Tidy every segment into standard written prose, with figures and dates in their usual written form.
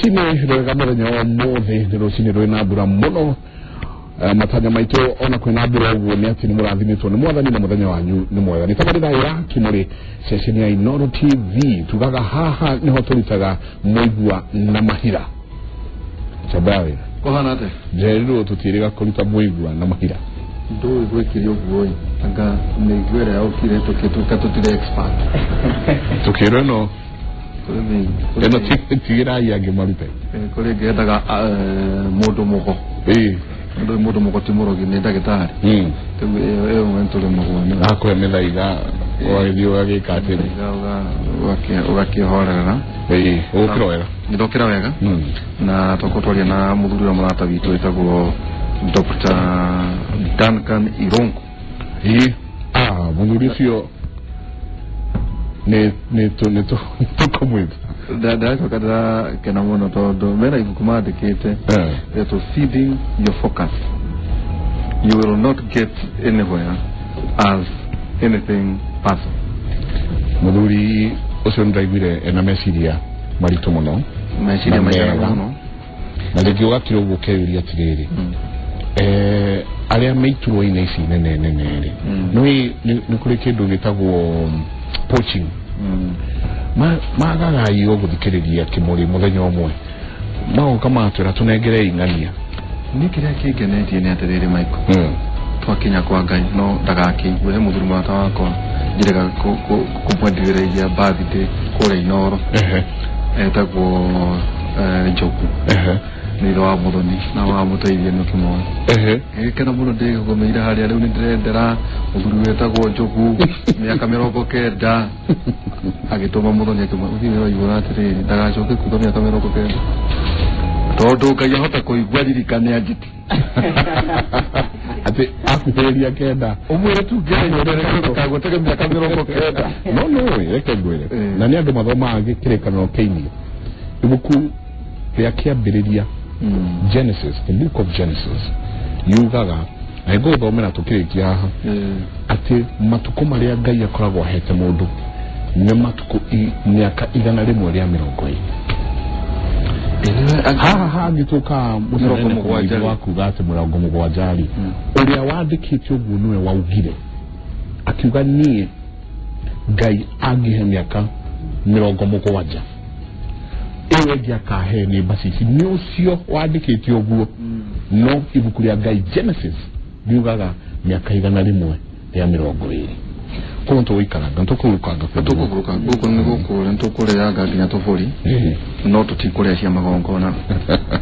Rũcinĩ rwega mũthenya wa ũmũthĩ nĩ rũcinĩ rwĩna mbura mũno. Matanya maitũ ona kwĩna mbura ũguo nĩ atĩ nĩ mũrathimĩtwo nĩ mwathani na mũthenya wanyu nĩ mwega. Nĩ tabarĩra ya Kĩmũrĩ ceceni ya Inooro TV tugaga haha nĩho tũrutaga mũigua na mahira. Chamba ya wĩra. Kũhana atĩa? Njerirwo tũtiĩrĩga kũruta mũigua na mahira. Ndũĩ gwĩkĩria ũguo ĩ, anga mĩigua ĩrĩa yokire tũkĩtuĩka tũtirĩ expert. Tũkĩrwo ĩno Kũrĩ mĩigua. ĩno tigĩrai angĩ marute. Kũrĩ ĩngĩ yendaga mũndũ mũgo. Ĩĩ. Ndũĩ mũndũ mũgo ti mũrogi nĩ ndagĩtarĩ. Rĩu ĩyo ĩmwe nĩtũremagwo nĩyo. Akũhe mĩthaiga ũgagĩthiĩ ũgagĩka atĩrĩ. Ũgakĩhorerera. Ĩĩ, ũgũkĩra wega. Nĩndokĩra wega. Na twakorwo twaria na mũthuri ũrĩa mũrata witũ wĩtagwo Dr. Duncan Irungu. Ĩĩ. Ah, mũthuri ũcio nĩ nĩ tũ nĩ tũkũmwĩta. Ndĩracoka ndĩrakena mũno tondũ mena ibuku mandĩkĩte rĩtwo Feeding Your Focus. You will not get anywhere as anything person. Mũthuri ũcio nĩndĩraiguire ena meciria maritũ mũno. Meciria Na maigana mega. mũno. Na rĩngĩ ũgakira ũguo ũkeyũria atĩrĩrĩ, arĩa me iturwa-inĩ ici nene nene rĩ, nĩ nĩ kũrĩ kĩndũ gĩtagwo poaching. Magagaio gũthikĩrĩria Kĩmũrĩ mũthenya ũmwe magoka magatwĩra tũnengerei ng'ania. Niĩ kĩrĩa kĩngenetie nĩ atĩrĩrĩ Michael, twakinya kwa Ngai no ndagakĩigue. He mũthuri mũrata wakwa njĩrĩga kũmwendithĩrĩria birthday kũrĩa Inooro. Etagwo Njogu. Nĩ ithe wa Mũthoni na wa mũteithia nĩ ũkĩmoĩ. Gĩkena mũno ndĩgũmĩire harĩa rĩu nĩ ndĩrendera mũthuri wetagwo Njogu mĩaka 90. Agĩtũma Mũthoni akĩmwĩra ũthiĩ wĩra igũrũ atĩrĩrĩ ndagacoke kuga mĩaka 90 tondũ Ngai ahota kũigua ririkane anjĩti. Atĩ akuhĩrĩria 9. Ũmwĩre tu Ngai ndakagwetege mĩaka 90. No nĩũĩ reke ngwĩre. Na nĩ andũ mathomaga kĩrĩkanĩro kĩini. Ibuku rĩa kĩambĩrĩria Genesis, the book of Genesis yugaga, na ngũgũthomera tũkĩrĩkia haha, atĩ matukũ marĩa Ngai akoragwo ahete mũndũ nĩ matukũ mĩaka 120. Haha hangĩtũka Mĩrongo mũgwanja rĩ. wa kuga atĩ 70 rĩ, ũrĩa wandĩkĩte ũguo nĩwe waugire akiuga niĩ Ngai angĩhe mĩaka 70 ĩyo ĩngĩ akahe nĩ mbacici. Nĩ ũcio wandĩkĩte ũguo, no ibuku rĩa Ngai Genesis riugaga mĩaka 120. Koguo tũgũikaranga tũkũhurũkanga kũndũ gũkũ. Tũkũhurũka gũkũ nĩ gũkũ nĩ tũkũrĩanga nginya tũbũri no tũtikũrĩa cia magongona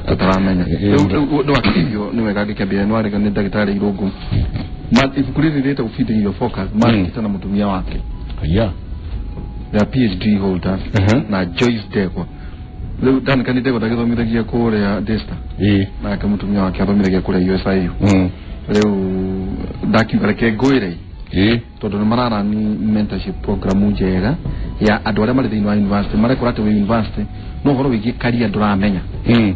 tũtaramenya. Rĩu nĩ wakĩgeithio nĩ wega ngĩkĩambia nĩ warĩga nĩ ndagĩtarĩ Irũngũ. Ibuku rĩrĩ rĩtagwo Feeding Your Focus mandĩkĩte na mũtumia wake. Aya. They are PhD holders na Joyce Ndegwa. Rĩu Duncan Ndegwa ndagĩthomithagia kũrĩa Daystar. Nake mũtumia wake athomithagia kũrĩa USIU. Rĩu ndakiuga reke ngwĩre tondũ nĩ mararani mentorship program njega ya andũ arĩa marĩ thĩinĩ wa university marekora atĩ wĩ university no ũhoro wĩgiĩ career ndũramenya.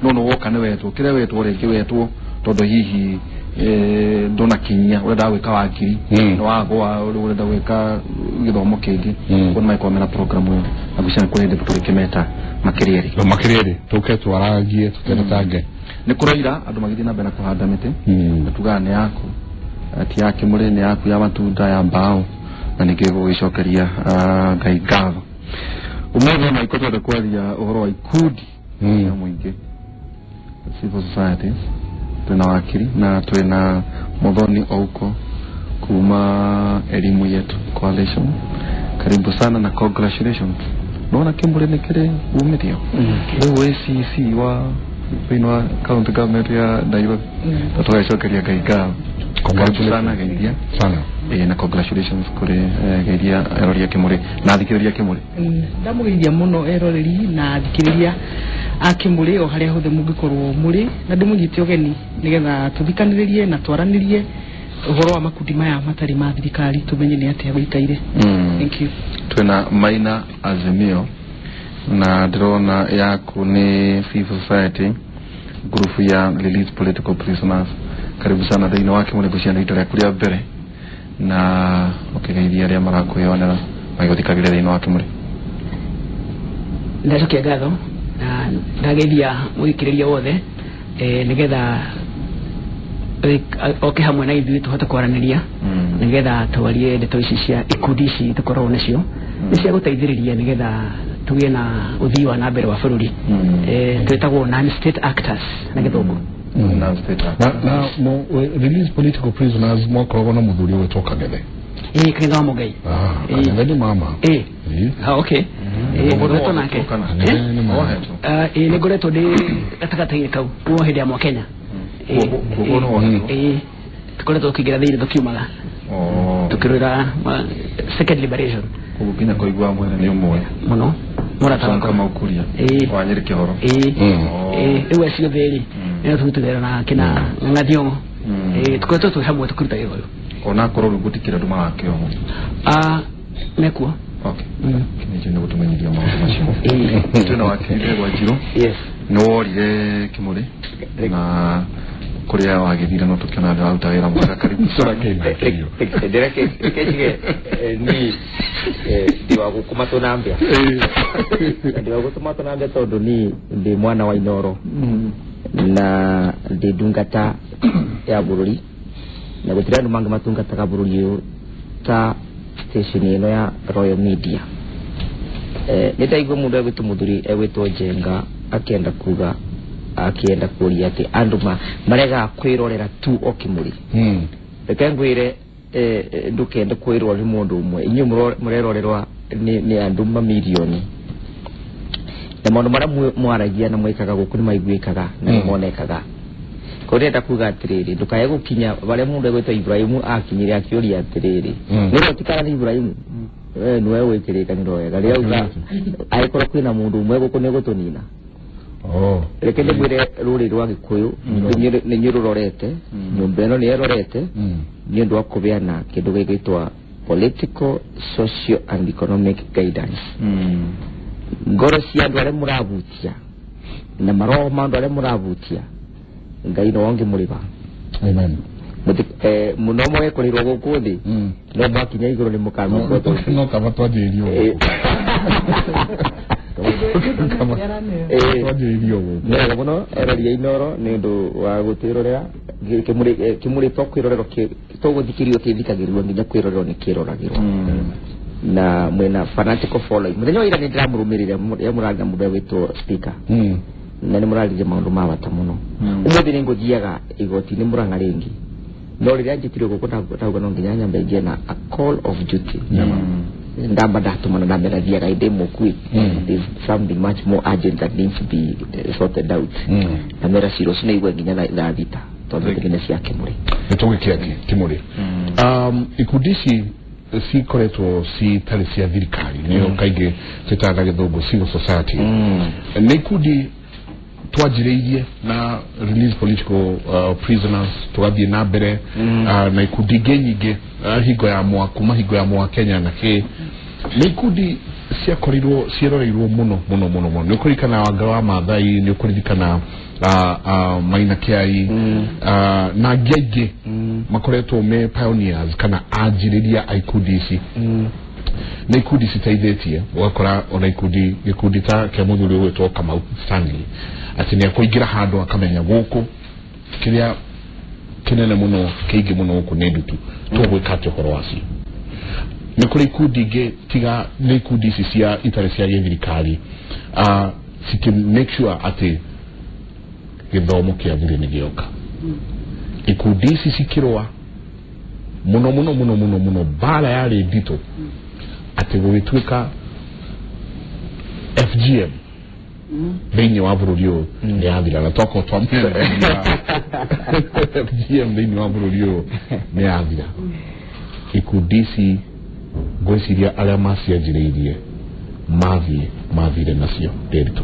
No nĩ woka nĩ wetwo kĩrĩa wetwo rĩngĩ wetwo tondũ hihi ndũnakinyia ũrenda gwĩka wakiri nĩ wagwa ũrenda gwĩka gĩthomo kĩngĩ. Koguo nĩ magĩkorwo mena program ĩyo na ngwĩciria nĩ kũrĩ hĩndĩ tũrĩkĩmeta makĩria rĩ. No makĩria rĩ tũke twaragie tũteretange. Nĩ kũroira andũ magĩthiĩ na mbere na kũhanda mĩtĩ. Na tugaga nĩ yaku ti ya Kĩmũrĩ nĩ yaku ya matunda ya mbaũ na nĩkĩo gũgĩcokeria Ngai ngatho. Ũmũthĩ Michael twenda kwaria ũhoro wa ikundi cia mũingĩ civil societies. Twĩna wakiri na twĩna Muthoni Ouko kuma Elimu Yetu Coalition. Karibu sana na congratulations. Nona Kĩmũrĩ nĩ kĩrĩ umithio rĩu ACC wa thĩinĩ wa county government ya Nairobi na tũgagĩcokeria Ngai ngatho. Karibu sana Geithia sana. Na congratulations kũrĩ Geithia erori a Kĩmũrĩ na athikĩrĩria Kĩmũrĩ. Ndamũgeithia mũno eroreri na athikĩrĩria a Kĩmũrĩ o harĩa hothe mũngĩkorwo mũrĩ, na ndĩmũnyite ũgeni nĩgetha tũthikanĩrĩrie na twaranĩrie ũhoro wa makundi maya matarĩ ma thirikari tũmenye nĩ atĩa gũikaire. Thank you. Twĩna Maina Azimio na ndĩrona yaku nĩ civil society group ya Release Political Prisoners. Karibu sana thĩinĩ wa Kĩmũrĩ ngwĩciria nĩ rita rĩaku rĩa mbere na ũkĩgeithia arĩa marakwĩyonera magĩgũthikagĩrĩria thĩinĩ wa Kĩmũrĩ. Ndacokia ngatho Na ndageithia mũthikĩrĩria wothe nĩgetha oke hamwe na ithuĩ tũhote kwaranĩria nĩgetha twarie ndeto ici cia ikundi ici tũkoragwo nacio nĩ cia gũteithĩrĩria nĩgetha tũgĩe na ũthii wa na mbere wa bũrũri. Twĩtagwo non-state actors na gĩthũngũ. Non-state actors. Na mo release political prisoners mwakoragwo na mũthuri ũgwĩtwo Kang'ethe. Kang'ethe wa Mũngai. Kang'ethe nĩ mama. Okay. Ngoretwo nake. Nĩ ngoretwo ndĩ gatagatĩ-inĩ kau kuma hĩndĩ ya Mwakenya. Tukoretwo tukĩingĩra thĩinĩ tũkiumaga tukĩrũĩra second liberation. Koguo nginya kũigua mwene nĩ ũmwe mũno mũrata wakwa Kamau Kuria wa Nyĩrĩ Kĩhoro. Rĩu acio othe rĩ nĩo tũrutĩte na kĩna Ng'ang'a Thiong'o. Tukoretwo twĩ hamwe tũkĩruta wĩra ũyũ. Ona akorwo rĩu gũtikĩrĩ andũ marakĩohwo. Mekuo. Okay. Nĩnjũĩ nĩ gũtũmenyithia maũndũ macio. Twĩna wakiri Ndegwa Njirũ. Yes. Nĩ worire Kĩmũrĩ na kuria wagithire no tukiona andũ aruta wĩra mwega. Karibu sana. Reke njige ni ndi wa gũkũ matũnambia ndi wa gũkũ matũnambia tondũ ni ndi mwana wa Inoro na ndi ndungata ya bũrũri na gũtirĩ andũ mangĩ matungataga bũrũri ũyũ ta station ĩno ya Royal Media. Nĩ ndaigua mũndũ egwĩtwo mũthuri egwĩtwo Njenga akĩenda kuga akienda kuria ati andu maregaga kwirorera tu o Kimuri. Reke ngwire ndukende kwirwo ni mundu umwe inyuĩ murerorerwa ni andu mamirioni na maundu maria mwaragia na mwikaga guku ni maiguikaga na ni monekaga. Koguo ndĩrenda kuga atiriri ndukae gukinya baria mundu egwitwo Ibrahimu akinyire akiuria atiriri nĩwe tikara ni Ibrahimu we niwe gwikirikaniro wega rĩrĩa auga angĩkorwo kwĩna mundu umwe guku nĩ gũtũnina. Reke ndĩmwĩre rũrĩrĩ rwa Gĩkũyũ nĩ inyuĩ rũrorete nyũmba ĩno nĩ ĩrorete nĩ ũndũ wa kũbeana kĩndũ gĩgwĩtwo political, social and economic guidance. Ngoro cia andũ arĩa mũrabutia na maroho ma andũ arĩa mũrabutia Ngai no wangĩmũrĩba. Amen. Mũno mwekũrĩrwo gũkũ thĩ no mwakinya igũrũ nĩ mũkagũkũ. No kaba twanjĩrĩirio gũkũ. Nĩwega mũno eroria Inoro nĩ ũndũ wa gũtwĩrorera Kĩmũrĩ to kwĩrorerwo to gũthikĩrĩrio kĩthikagĩrĩrio nginya kwĩrorerwo nĩ kĩroragĩrwo na mwĩna fanatical following. Mũthenya wa ira nĩ ndĩramũrũmĩrĩire rĩrĩa mũrarĩ na mũndũ egwĩtwo speaker na nĩ mũraririe maũndũ ma bata mũno. Ũmũthĩ nĩ ngũthiaga igoti-inĩ Mũrang'a rĩngĩ no rĩrĩa njĩtirwo gũkũ ndauga no nginya nyambe ngĩe na a call of duty. Ndamba ndatũmana ndambe thiaga ndĩ mũkui. There's something much more urgent that needs to be sorted out. Na mera cira ũcio nĩigua nginya thaa thita tondũ nginya cia Kĩmũrĩ. Nĩ tũgĩkia Kĩmũrĩ. Ikundi ici cikoretwo citarĩ cia thirikari nĩyo kaingĩ twĩtaga na gĩthũngũ civil society. Nĩ ikundi twanjĩrĩirie na release political prisoners tũgathiĩ na mbere na ikundi ingĩ nyingĩ hingo ya mwa kuma hingo ya mwa Kenya na kĩ nĩ ikundi ciakorirwo ciĩroreirwo mũno mũno mũno mũno. Nĩ ũkũririkana Wanga wa Maathai, nĩ ũkũririkana Maina Kĩai na angĩ aingĩ makoretwo me pioneers kana anjĩrĩria a ikundi ici. Nĩ ikundi citeithĩtie ũgakora ona ikundi gĩkundi ta kĩa mũthuri ũgwĩtwo Kamau Stanley atĩ nĩ akũingĩra handũ akamenya gũkũ kĩrĩa kĩnene mũno kĩingĩ mũno gũkũ nĩ ndutu tũgwĩka atĩa ũhoro wacio. Nĩ kũrĩ ikundi ingĩ tiga nĩ ikundi ici cia itarĩ cia gĩthirikari cikĩ make sure atĩ gĩthomo kĩa bure nĩ gĩoka. Ikundi ici cikĩrũa mũno mũno mũno mũno mũno mbara yarĩ nditũ atĩ gũgĩtuĩka FGM thĩinĩ wa bũrũri ũyũ nĩ yathira na twakorwo twamĩereria FGM thĩinĩ wa bũrũri ũyũ nĩ yathira. Ikundi ici ngwĩciria arĩa macianjĩrĩirie mathiĩ mathire nacio ndĩritũ.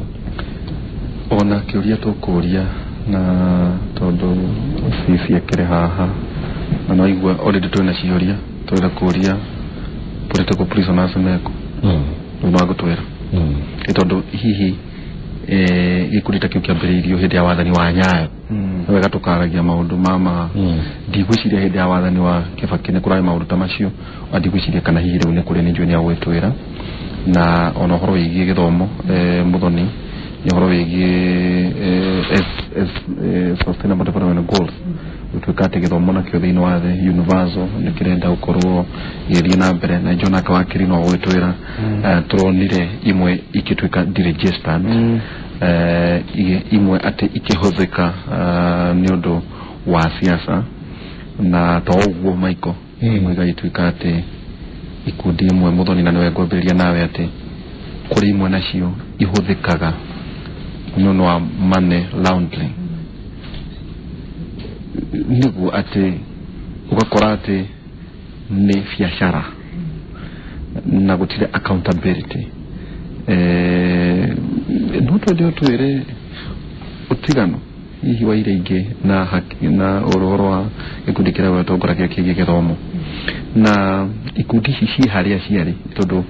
Ona kĩũria tũkũria na tondũ cici akĩrĩ haha na no igua already twĩna ciũria twĩna kũria political prisoners meko rĩu magũtwĩra nĩ tondũ hihi gĩkundi ta kĩu kĩambĩrĩirio hĩndĩ ya wathani wa Nyayo nĩ wega tũkaragia maũndũ mama ndigwĩciria hĩndĩ ya wathani wa Kibaki nĩ kũrarĩ maũndũ ta macio na ndigwĩciria kana hihi rĩu nĩ kũrĩ nĩ njũĩ nĩ agwĩtwĩra na ona ũhoro wĩgiĩ gĩthomo Muthoni nĩ ũhoro wĩgiĩ Sustainable Development Goals. Gũtuĩka atĩ gĩthomo nakĩo thĩinĩ wa thĩ universal nĩ kĩrenda gũkorwo gĩgĩthiĩ na mbere, na John Wakiri no gũgĩtwĩra tũronire imwe ikĩtuĩka deregistered, imwe atĩ ikĩhũthĩka nĩ ũndũ wa siasa, na to ũguo Michael imwe igagĩtuĩka atĩ ikundi imwe Muthoni, na nĩwe ngwambĩrĩria nawe, atĩ kũrĩ imwe nacio ihũthĩkaga nĩ ũndũ wa money laundering, nĩguo atĩ ũgakora atĩ nĩ biacara na gũtirĩ accountability. No twende ũtwĩre ũtigano hihi wa iria ingĩ na haki na ũhoro wa gĩkundi kĩrĩa wetongoragia kĩgiĩ gĩthomo, na ikundi ici ciĩ harĩa ciarĩ, tondũ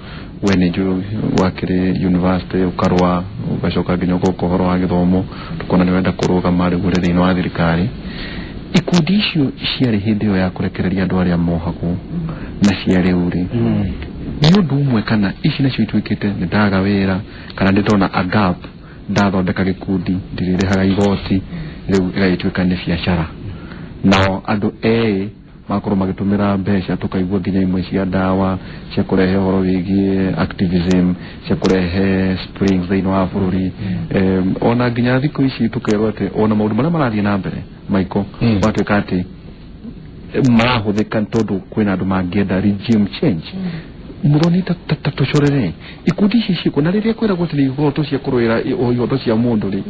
we nĩ njũĩ wakĩrĩ university ũkarũa ũgacoka nginya ũgoka ũhoro wa gĩthomo, tũkona nĩ wenda kũrũgama rĩu ũrĩ thĩinĩ wa thirikari. Ikundi icio ciarĩ hĩndĩ ĩyo ya kũrekereria andũ arĩa mohagwo na cia rĩu rĩ, nĩ ũndũ ũmwe kana ici nacio ituĩkĩte nĩ ndaga wĩra kana nĩ ndona a gap ndathondeka gĩkundi ndirĩrĩhaga igoti, rĩu ĩgagĩtuĩka nĩ biacara, nao andũ erĩ makorwo magĩtũmĩra mbeca, tũkaigua nginya imwe cia ndawa cia kũrehe ũhoro wĩgiĩ activism, cia kũrehe springs thĩinĩ wa bũrũri. Ona nginya thikũ ici tũkerwo atĩ ona maũndũ marĩa marathiĩ na mbere Michael, gwatuĩka atĩ marahũthĩka tondũ kwĩna andũ mangĩenda regime change. Muthoni, ta tũcorere ikundi ici ciĩkuo, na rĩrĩa kwĩragwo atĩ nĩ ihoto cia kũrũĩra ihoto cia mũndũ rĩ,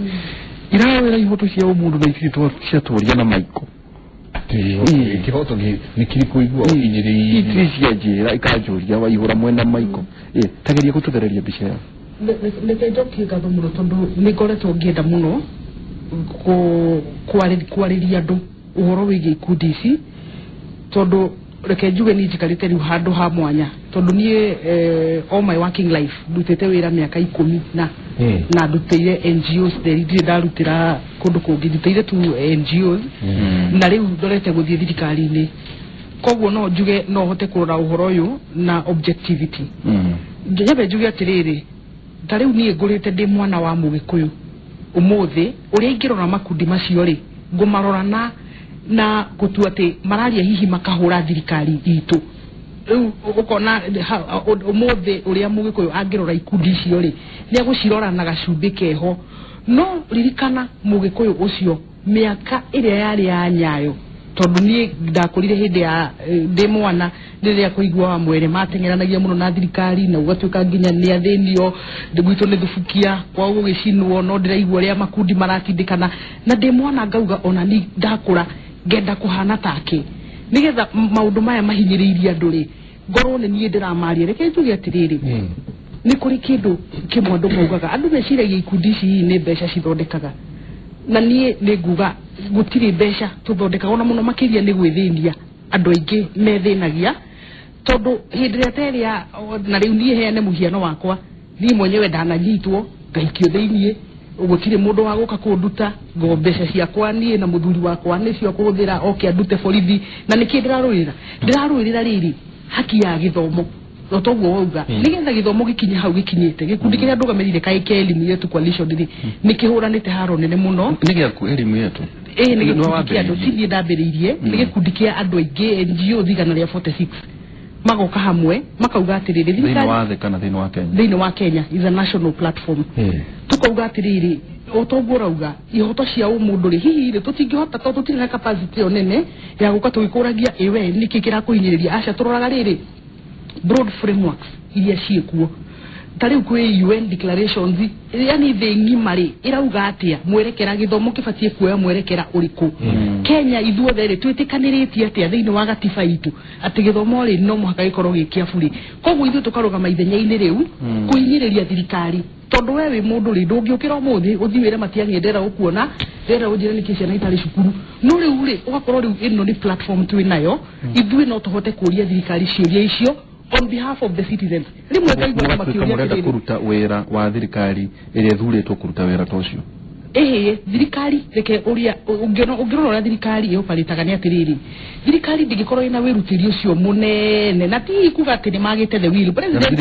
irarũĩra ihoto cia ũmũndũ na itirĩ ciatũria na Michael Kĩhoto nĩ kĩrĩkũ igua ũkinyĩrĩirie? Itirĩ cia njĩra ikanjũria waihũra mwena Michael, tageria gũtũthereria mbica ĩyo. Reke njokie ngatho mũno, tondũ nĩ ngoretwo ngĩenda mũno kwarĩria andũ ũhoro wĩgiĩ ikundi ici, tondũ reke njuge niĩ njikarĩte rĩu handũ ha mwanya, tondũ niĩ all my working life ndutĩte wĩra mĩaka 10 na na ndutĩire NGOs theri, ndirĩ ndarutĩra kũndũ kũngĩ, ndutĩire tu NGOs, na rĩu ndorete gũthiĩ thirikari-inĩ, koguo no njuge no hote kũrora ũhoro ũyũ na objectivity. Nyambe njuge atĩrĩrĩ, ta rĩu niĩ ngũrĩte ndĩ mwana wa Mũgĩkũyũ, ũmũthĩ ũrĩa ingĩrora makundi macio rĩ, ngũmarora na gũtua atĩ mararia hihi makahũra thirikari itũ. Rĩu ũkona ũmũthĩ ũrĩa Mũgĩkũyũ angĩrora ikundi icio rĩ, nĩ agũcirora na gacumbĩ keho. No ririkana Mũgĩkũyũ ũcio mĩaka ĩrĩa yarĩ ya Nyayo, tondũ niĩ ndakũrire hĩndĩ ya ndĩ mwana, rĩrĩa kũigua wa mwere mateng'eranagia mũno na thirikari, na gũgatuĩka nginya nĩ athĩnio, gwitũ nĩ thubukia kwao gũgĩcinwo, no ndĩraigua ũrĩa makundi maratindĩkana, na ndĩ mwana ngauga ona ni ndakũra ngenda kũhana take, nĩgetha maũndũ maya mahinyĩrĩirie andũ rĩ, ngorwo nĩ niĩ ndĩramaria. Reke njuge atĩrĩrĩ, nĩ kũrĩ kĩndũ kĩmwe andũ maugaga, andũ meciragia ikundi ici nĩ mbeca cithondekaga, na niĩ nĩ nguga gũtirĩ mbeca tũthondekaga, ona mũno makĩria nĩ gwĩthĩnia andũ aingĩ methĩnagia, tondũ hĩndĩ ĩrĩa ta ĩrĩa, na rĩu niĩ heane mũhiano wakwa, niĩ mwenyewe ndananyitwo ngaikio thĩiniĩ, gũtirĩ mũndũ wa gũka kũnduta, ngo mbeca ciakwa niĩ na mũthuri wakwa nĩcio kũhũthĩra oke andute borithi. Na nĩkĩ ndĩrarũĩrĩra? Ndĩrarũĩrĩra rĩrĩ haki ya gĩthomo, no toguo wauga, nĩgetha gĩthomo gĩkinye hau gĩkinyĩte. Gĩkundi kĩrĩa ndũgamĩrĩire kaĩ ke Elimu Yetu Coalition rĩ, nĩ kĩhũranĩte haro nene mũno. Nĩ gĩaku Elimu Yetu? Ĩĩ, nĩ gĩkundi kĩa andũ, ti niĩ ndambĩrĩirie, nĩ gĩkundi kĩa andũ aingĩ, NGO 146 magoka hamwe makauga atĩrĩrĩ, thĩinĩ wa thĩ kana thĩinĩ wa Kenya? Thĩinĩ wa Kenya, is a national platform. Tukauga atĩrĩrĩ, o toguo ũrauga ihoto cia ũmũndũ rĩ, hihi rĩ tũtingĩhota tondũ tũtirĩ na capacity ĩyo nene ya gũka tũgĩkũragia ĩwe nĩkĩ kĩrakũhinyĩrĩria. Aca, tũroraga rĩrĩ broad frameworks iria ciĩkuo, ta rĩu kwĩ UN declarations, yani thĩ ng'ima rĩ ĩrauga atĩa mwerekera gĩthomo kĩbatiĩ kuoya mwerekera ũrĩkũ. Kenya ithuothe rĩ twĩtĩkanĩrĩtie atĩa thĩinĩ wa gatiba itũ atĩ gĩthomo rĩ no mũhaka gĩkorwo gĩ kĩa bũrĩ. Koguo ithuĩ tũkarũgama ithenya-inĩ rĩu kũhinyĩrĩria thirikari, tondũ we wĩ mũndũ rĩ ndũngĩũkĩra ũmũthĩ ũthiĩ wĩre Matiang'i ndĩrenda gũkuona, ndĩrenda ũnjĩre nĩkĩ ciana itarĩ cukuru. No rĩu rĩ ũgakorwo rĩu ĩno nĩ platform twĩ nayo, ithuĩ no tũhote kũria thirikari ciũria icio on behalf of the citizens. Rĩmwe ngaigua makĩũria mũrenda kũruta wĩra wa thirikari ĩrĩa ĩthurĩtwo kũruta wĩra ta ũcio. Ĩhĩ thirikari reke ũrĩa ũngĩrora thirikari ĩoparĩtaga nĩ atĩrĩrĩ, thirikari ndĩngĩkorwo ĩna wĩrutĩri ũcio mũnene, na ti kuga atĩ nĩ magĩte the will. President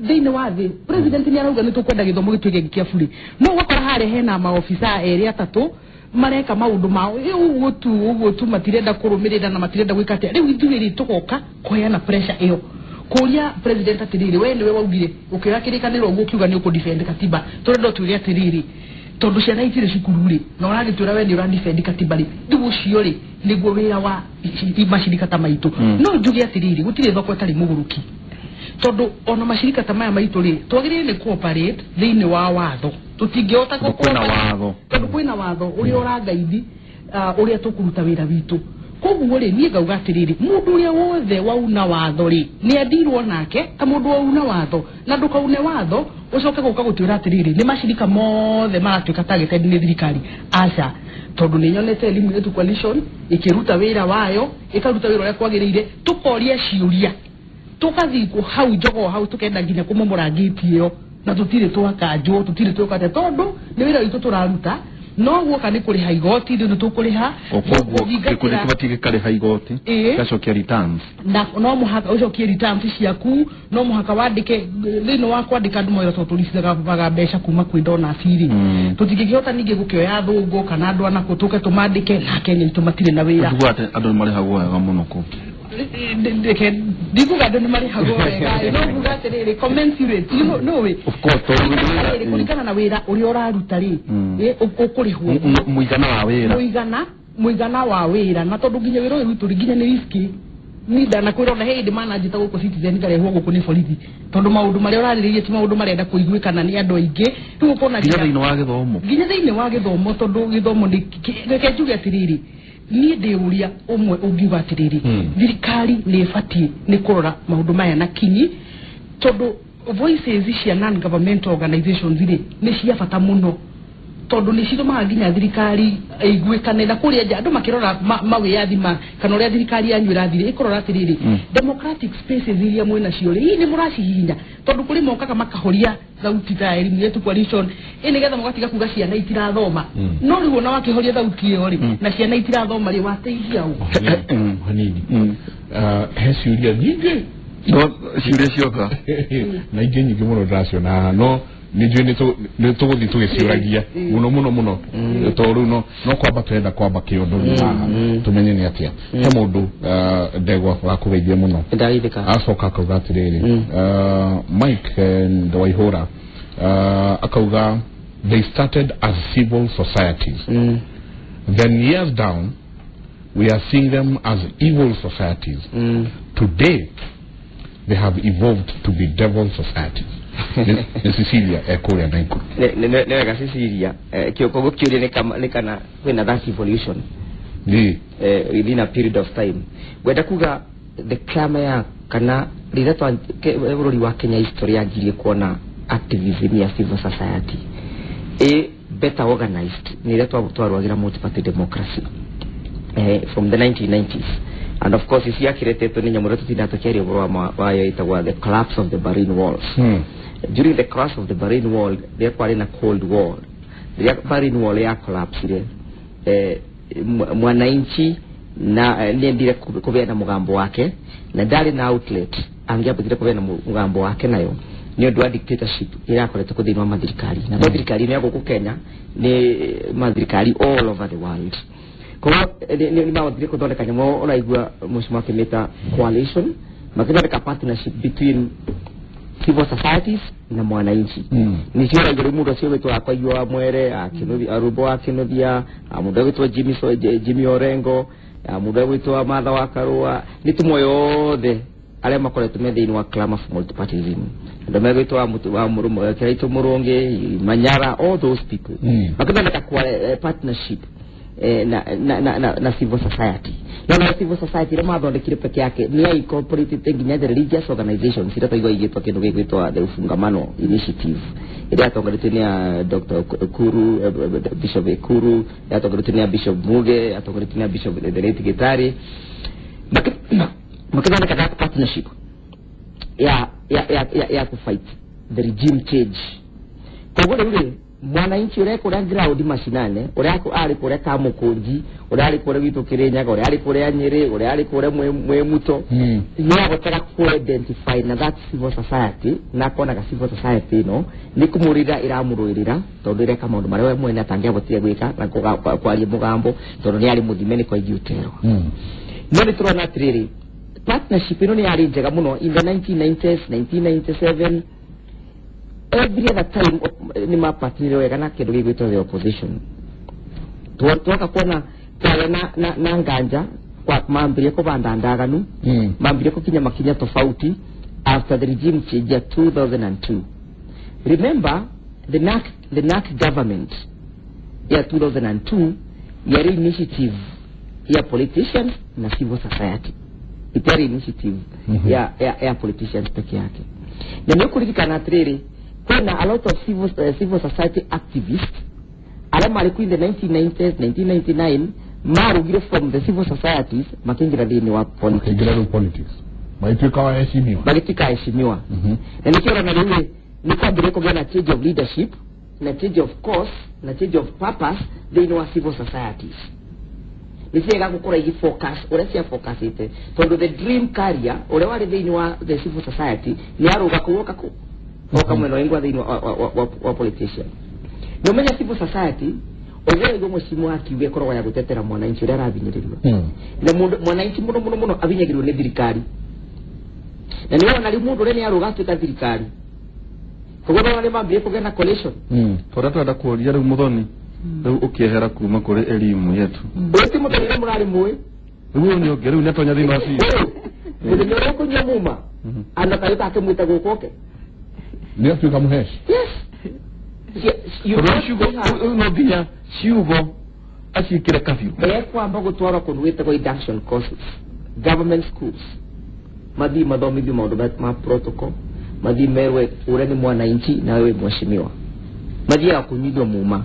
thĩinĩ wa thĩ, president nĩ arauga nĩ tũkwenda gĩthomo gĩtuĩke kĩa bure, no ũgakora harĩa hena maobithaa erĩ atatũ mareka maũndũ mao ũguo tu matirenda kũrũmĩrĩra na matirenda gwĩka atĩa. Rĩu ithuĩ rĩ tũgoka kũheana pressure ĩyo kũria president atĩrĩrĩ, we nĩwe waugire ũkĩoya kĩrĩkanĩro ũguo ũkiuga nĩ ũkũ-defend katiba, tũrenda ũtwĩre atĩrĩrĩ, tondũ ciana itirĩ cukuru rĩ na ũragĩtwĩra we nĩ ũra-defend katiba rĩ, rĩu ũcio rĩ nĩguo wĩra wa macirika ta maitũ. No njuge atĩrĩrĩ, gũtirĩ thoko ĩtarĩ mũgũrũki, tondũ ona macirika ta maya maitũ rĩ twagĩrĩire nĩ cooperate thĩinĩ wa watho, tũtingĩhota tondũ kwĩna watho ũrĩa ũrangaithi ũrĩa tũkũruta wĩra witũ. Koguo rĩ niĩ ngauga atĩrĩrĩ, mũndũ ũrĩa wothe wauna watho rĩ nĩ andirwo nake ta mũndũ wauna watho, na ndũkaune watho ũcoke gũka gũtwĩra atĩrĩrĩ nĩ macirika mothe maratuĩka targeted nĩ thirikari. Aca, tondũ nĩ nyonete Elimu Yetu Coalition ĩkĩruta wĩra wayo, ĩkaruta wĩra ũrĩa kwagĩrĩire, tũkoria ciũria, tũgathiĩ hau njogoo hau, tũkenda nginya kũmomora ngĩti ĩyo, na tũtirĩ twakanjwo, tũtirĩ twĩka atĩa, tondũ nĩ wĩra witũ tũraruta. No guoka nĩ kũrĩha igoti, rĩu nĩ tũkũrĩha. Koguo gĩkundi kĩbatiĩ gĩkarĩha igoti, gĩgacokia returns, na no mũhaka ũcokie returns ciaku, no mũhaka wandĩke thĩinĩ wa kwandĩka andũ mawĩra, tondũ tũricithaga mbeca kuma kwĩ donors rĩ, tũtingĩkĩhota ningĩ gũkĩoya athũngũ kana andũ anakũ tũke tũmandĩke, na Kenya itũ matirĩ na wĩra. Tuguga atĩ andũ nĩ marĩhagwo wega mũno kũu. Ndikuga andũ nĩ marĩhagwo wega, no nguga atĩrĩrĩ, commensurate, no wĩ of course, tondũ kũringana na wĩra ũrĩa ũraruta rĩ ũkũrĩhwo mũigana wa wĩra, mũigana wa wĩra, na tondũ nginya wĩra ũyũ witũ nginya nĩ riski. Ni ndanakwĩra ona he hĩndĩ mananjĩta gũkũ Citizen ngarehwo gũkũ nĩ borithi, tondũ maũndũ marĩa ũrarĩrĩria ti maũndũ marenda kũiguĩkana nĩ andũ aingĩ. Rĩu ũkona nginya thĩinĩ wa gĩthomo, nginya thĩinĩ wa gĩthomo, tondũ gĩthomo nĩ reke njuge atĩrĩrĩ, niĩ ndĩ ũria ũmwe ũngiuga atĩrĩrĩ, thirikari nĩ ĩbatiĩ nĩ kũrora maũndũ maya na kinyi, tondũ voices cia non governmental organizations rĩ nĩ cia bata mũno, tondũ nĩ citũmaga nginya thirikari ĩiguĩkane na kũrĩa nja andũ makĩrora mawĩyathi ma kana ũrĩa thirikari yanyu ĩrathire, ĩkũrora atĩrĩrĩ, democratic spaces iria mwĩnacio rĩ hihi nĩ mũracihihinya, tondũ kũrĩ mokaga makahoria thauti ta Elimu Yetu Coalition ĩ nĩgetha mũgatiga kuga ciana itirathoma, no rĩu ona wakĩhoria thauti ĩyo rĩ na ciana itirathoma rĩ wateithia ũ hanini. He ciũria nyingĩ, no ciũria cioka na ingĩ nyingĩ mũno ndĩraciona, no nĩ njũĩ nĩ tũgũthiĩ tũgĩciũragia mũno mũno mũno, tondũ rĩu no kwamba tũrenda kwamba kĩondo rĩu haha tũmenye nĩ atĩa. He mũndũ ndegwa wakũgeithia mũno, acoka akauga atĩrĩrĩ, Mike Waihũra akauga they started as civil societies, then years down we are seeing them as evil societies. Today they have evolved to be devil societies. Nĩ Cecilia ekũrĩa Naikuru. Nĩ wega Cecilia, koguo kĩũria nĩ kana kwĩna that evolution within a period of time. Ngwenda kuga the clamour ya kana rĩrĩa bũrũri wa Kenya history yanjirie kuona activism ya civil society ĩ better organized nĩ rĩrĩa twarũagĩra multi-party democracy from the 1990s. And of course ici yakiretetwo nĩ nyamũ ĩrĩa tũtindaga tũkĩaria ũhoro wayo ĩtagwo the collapse of the Berlin Walls. During the collapse of the Berlin Wall rĩrĩa kwarĩ na Cold War, rĩrĩa Berlin Wall ya collapsire, mwananchi na nĩendire kũgĩa na mũgambo wake, na ndarĩ na outlet angĩambĩtire kũgĩa na mũgambo wake nayo nĩ ũndũ wa dictatorship ĩrĩa yakoretwo kũ thĩinĩ wa mathirikari, na to thirikari ya gũkũ Kenya, nĩ mathirikari all over the world. Koguo nĩ mahotire kũthondeka nyamũ ũraigua mũcimo akĩmĩta coalition, makĩthondeka partnership between civil societies na mwananchi. Nĩcio ũraigua rĩu mũndũ ũcio wĩtwo Akwaigua wa Mwere, Arũmbo wa Kĩnuthia, mũndũ ũgwĩtwo Jimmy Orengo, mũndũ ũgwĩtwo Martha wa Karũa, nĩ tũmwe yothe arĩa makoretwo me thĩinĩ wa clamour for multipartyism, andũ megwĩtwo Kĩraitũ Mũrũngĩ, Manyara, all those people makĩthondeka partnership na civil society. Na civil society ĩrĩa mathondekire peke yake nĩ ya incorporated nginya the religious organizations iria twaigua igĩtwo kĩndũ gĩgwĩtwo the Ufungamano Initiative ĩrĩa yatongoretio nĩ ya Dr. Ekuru, Bishop Ekuru, yatongoretio nĩ ya Bishop Muge, yatongoretio nĩ ya Bishop the late Gitari. Makĩthondeka that partnership ya kufight the regime change. Koguo rĩu rĩ Mwananchi uria kuria ground mashinane uria ari kuria Kamukunji uria ari kuria gitu Kirinyaga uria ari kuria Nyeri uria ari kuria Mwemuto ni agotera ku identify na that civil society na konaga civil society no ni kumurira iramuruirira tondu ireka maundu maria we mwene atangiavotire gwika na kwaria mugambo tondu ni ari muthime ni kwaiguterwo. No ni turona atiriri partnership ino ni yari njega muno in the 1990s 1997 every other time ni mapatnire wega na kindu gigwitwo the opposition. Twaka kuona kwaya na nganja kwa mambirie kubanda ndaganu mambirie kukinya makinya tofauti after the regime change ya 2002. Remember the NAC government ya 2002 yari initiative ya politicians na civil society. Itari initiative ya politicians peke yake. Na ni kuririkana atiriri kwina a lot of civil society activists aria mari ku in the 1990s 1999 marugire from the civil societies makingira thiini wa politics. Makingira politics magituika waheshimiwa. Magituika waheshimiwa. Na nikio rona riu ni kwambirie kugĩa na change of leadership na change of course na change of purpose thiini wa civil societies. Nĩ ciega gũkorwo igi focus ũrĩa cia focusĩte tondũ the dream carrier ũrĩa warĩ thĩinĩ wa the civil society nĩ arũga kũu oka kũ oka mwena wengwa thĩinĩ wa politician. Nĩ ũmenya civil society ũguo nĩguo mũcimu akiuga ĩkoragwo ya gũtetera mwananchi ũrĩa arabinyĩrĩrio. Na mũndũ mwananchi mũno mũno mũno abinyagĩrĩrwo nĩ thirikari. Na nĩ wona rĩu mũndũ ũrĩa nĩ arũga atuĩka thirikari. Koguo nĩ wona mambĩrĩria kũgĩa na coalition. Tũrĩa twenda kũũria rĩu Muthoni rĩu ũkĩehera kuma kũrĩ elimu yetu. Ũyũ ti Muthoni ũrĩa mũrarĩ mũĩ. Rĩu nĩ ũngĩ rĩu nĩatonya thĩinĩ wa ciira. Mũthenya ũrĩa ũkũnyua muma andũ karĩ akĩmwĩta gũkũ oke. Nĩ atuĩka mũheci. Yes. No nginya ciugo aciĩkĩre kabiũ. Ekwamba gũtwarwo kũndũ gwĩtagwo induction courses, government schools. Mathiĩ mathomithio maũndũ ma protocol, mathiĩ merwe ũrĩa nĩ mwananchi na wewe mheshimiwa. Mathiaga kũnyuithio muma.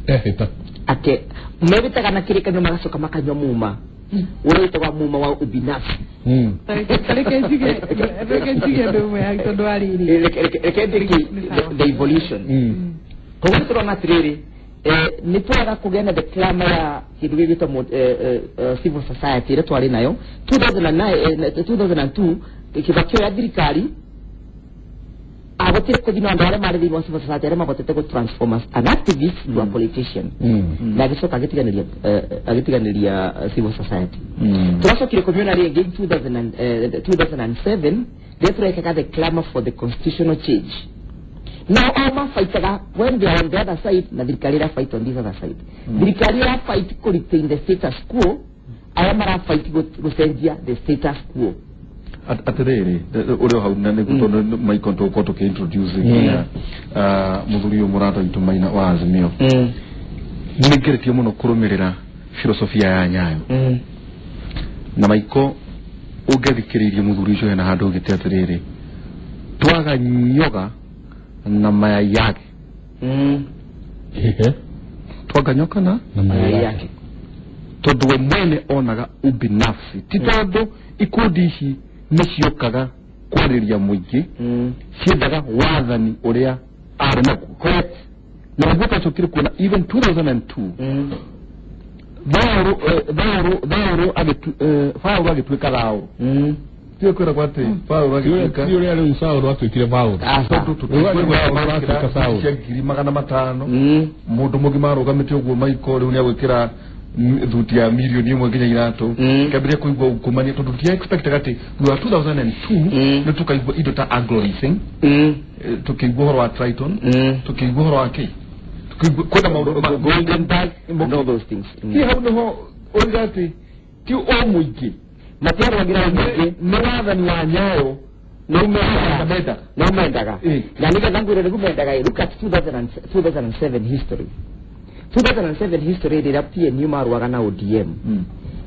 Ehĩta. Ake mebitaga na kĩrĩkanĩro magacoka makanyua muma. Ũrĩa wĩtagwo muma wa ubinafsi. Reke njige ndũmwe ya tondũ wa rĩrĩ. Reke ndĩki the evolution. Koguo tũrona atĩrĩrĩ nĩ twara kũgĩa na the clamor ya kĩndũ gĩgwĩtwo civil society ĩrĩa twarĩ nayo 2009 2002 Kibaki oya thirikari agotire kũthina andũ arĩa marĩ thĩinĩ wa civil society arĩa mabotete gũ transform as an activist to a politician. Na agĩcoka agĩtiganĩria civil society. Tũracokire kũmĩona rĩngĩ in 2007 rĩrĩa tũrekaga the clamor for the constitutional change. Now all mafightaga when they are on the other side na thirikari ĩra fight on this other side. Thirikari ĩra fight kũ retain the status quo, arĩa mara fight gũcenjia the status quo. Atiriri ũrĩa hau na nĩguo tondũ Michael tũgũkorwo tũkĩ-introduce nginya mũthuri ũyũ mũrata witũ Maina wa Azimio. Nĩ ngeretie mũno kũrũmĩrĩra filosofia ya Nyayo. Na Michael ũngĩthikĩrĩirie mũthuri ũcio hena handũ ũgĩte atĩrĩrĩ twaga nyoga na mayai yake. Twaga nyoka na mayai yake. Tondũ we mwene onaga ubinafsi ti tondũ ikundi ici nĩ ciokaga kwarĩria mũingĩ ciendaga wathani ũrĩa arĩ naguo. Correct. Na nĩguo twacokire kuona even 2002 Thaũrũ agĩtuĩka Thaũrũ. Tiwe kwĩragwo atĩ Paũlũ agĩtuĩka ti ũrĩa rĩu Saũlũ atuĩkire Paũlũ. Tondũ tũtikuigua Saũlũ cia 500,000 mũndũ mũgima arũgamĩte ũguo Michael rĩu nĩagwĩkĩra thuti ya milioni 1 nginya 3 kĩambĩrĩria kũigua ungumania tondũ tũtia expectaga atĩ thutha wa 2002 nĩ tũkaigua indo ta Anglo Leasing, tũkĩigua ũhoro wa Triton, tũkĩigua ũhoro wa kĩ, kwĩna maũndũ Golden Bag and all those things. Ti hau nĩho ũiga atĩ ti o mũingĩ matiarũagĩra mũingĩ nĩ wathani wa Nyayo nĩ mendaga na nĩgetha ngwĩre nĩguo mendaga. Look at 2007 history. 2007 history rĩrĩa PNU marũaga na ODM.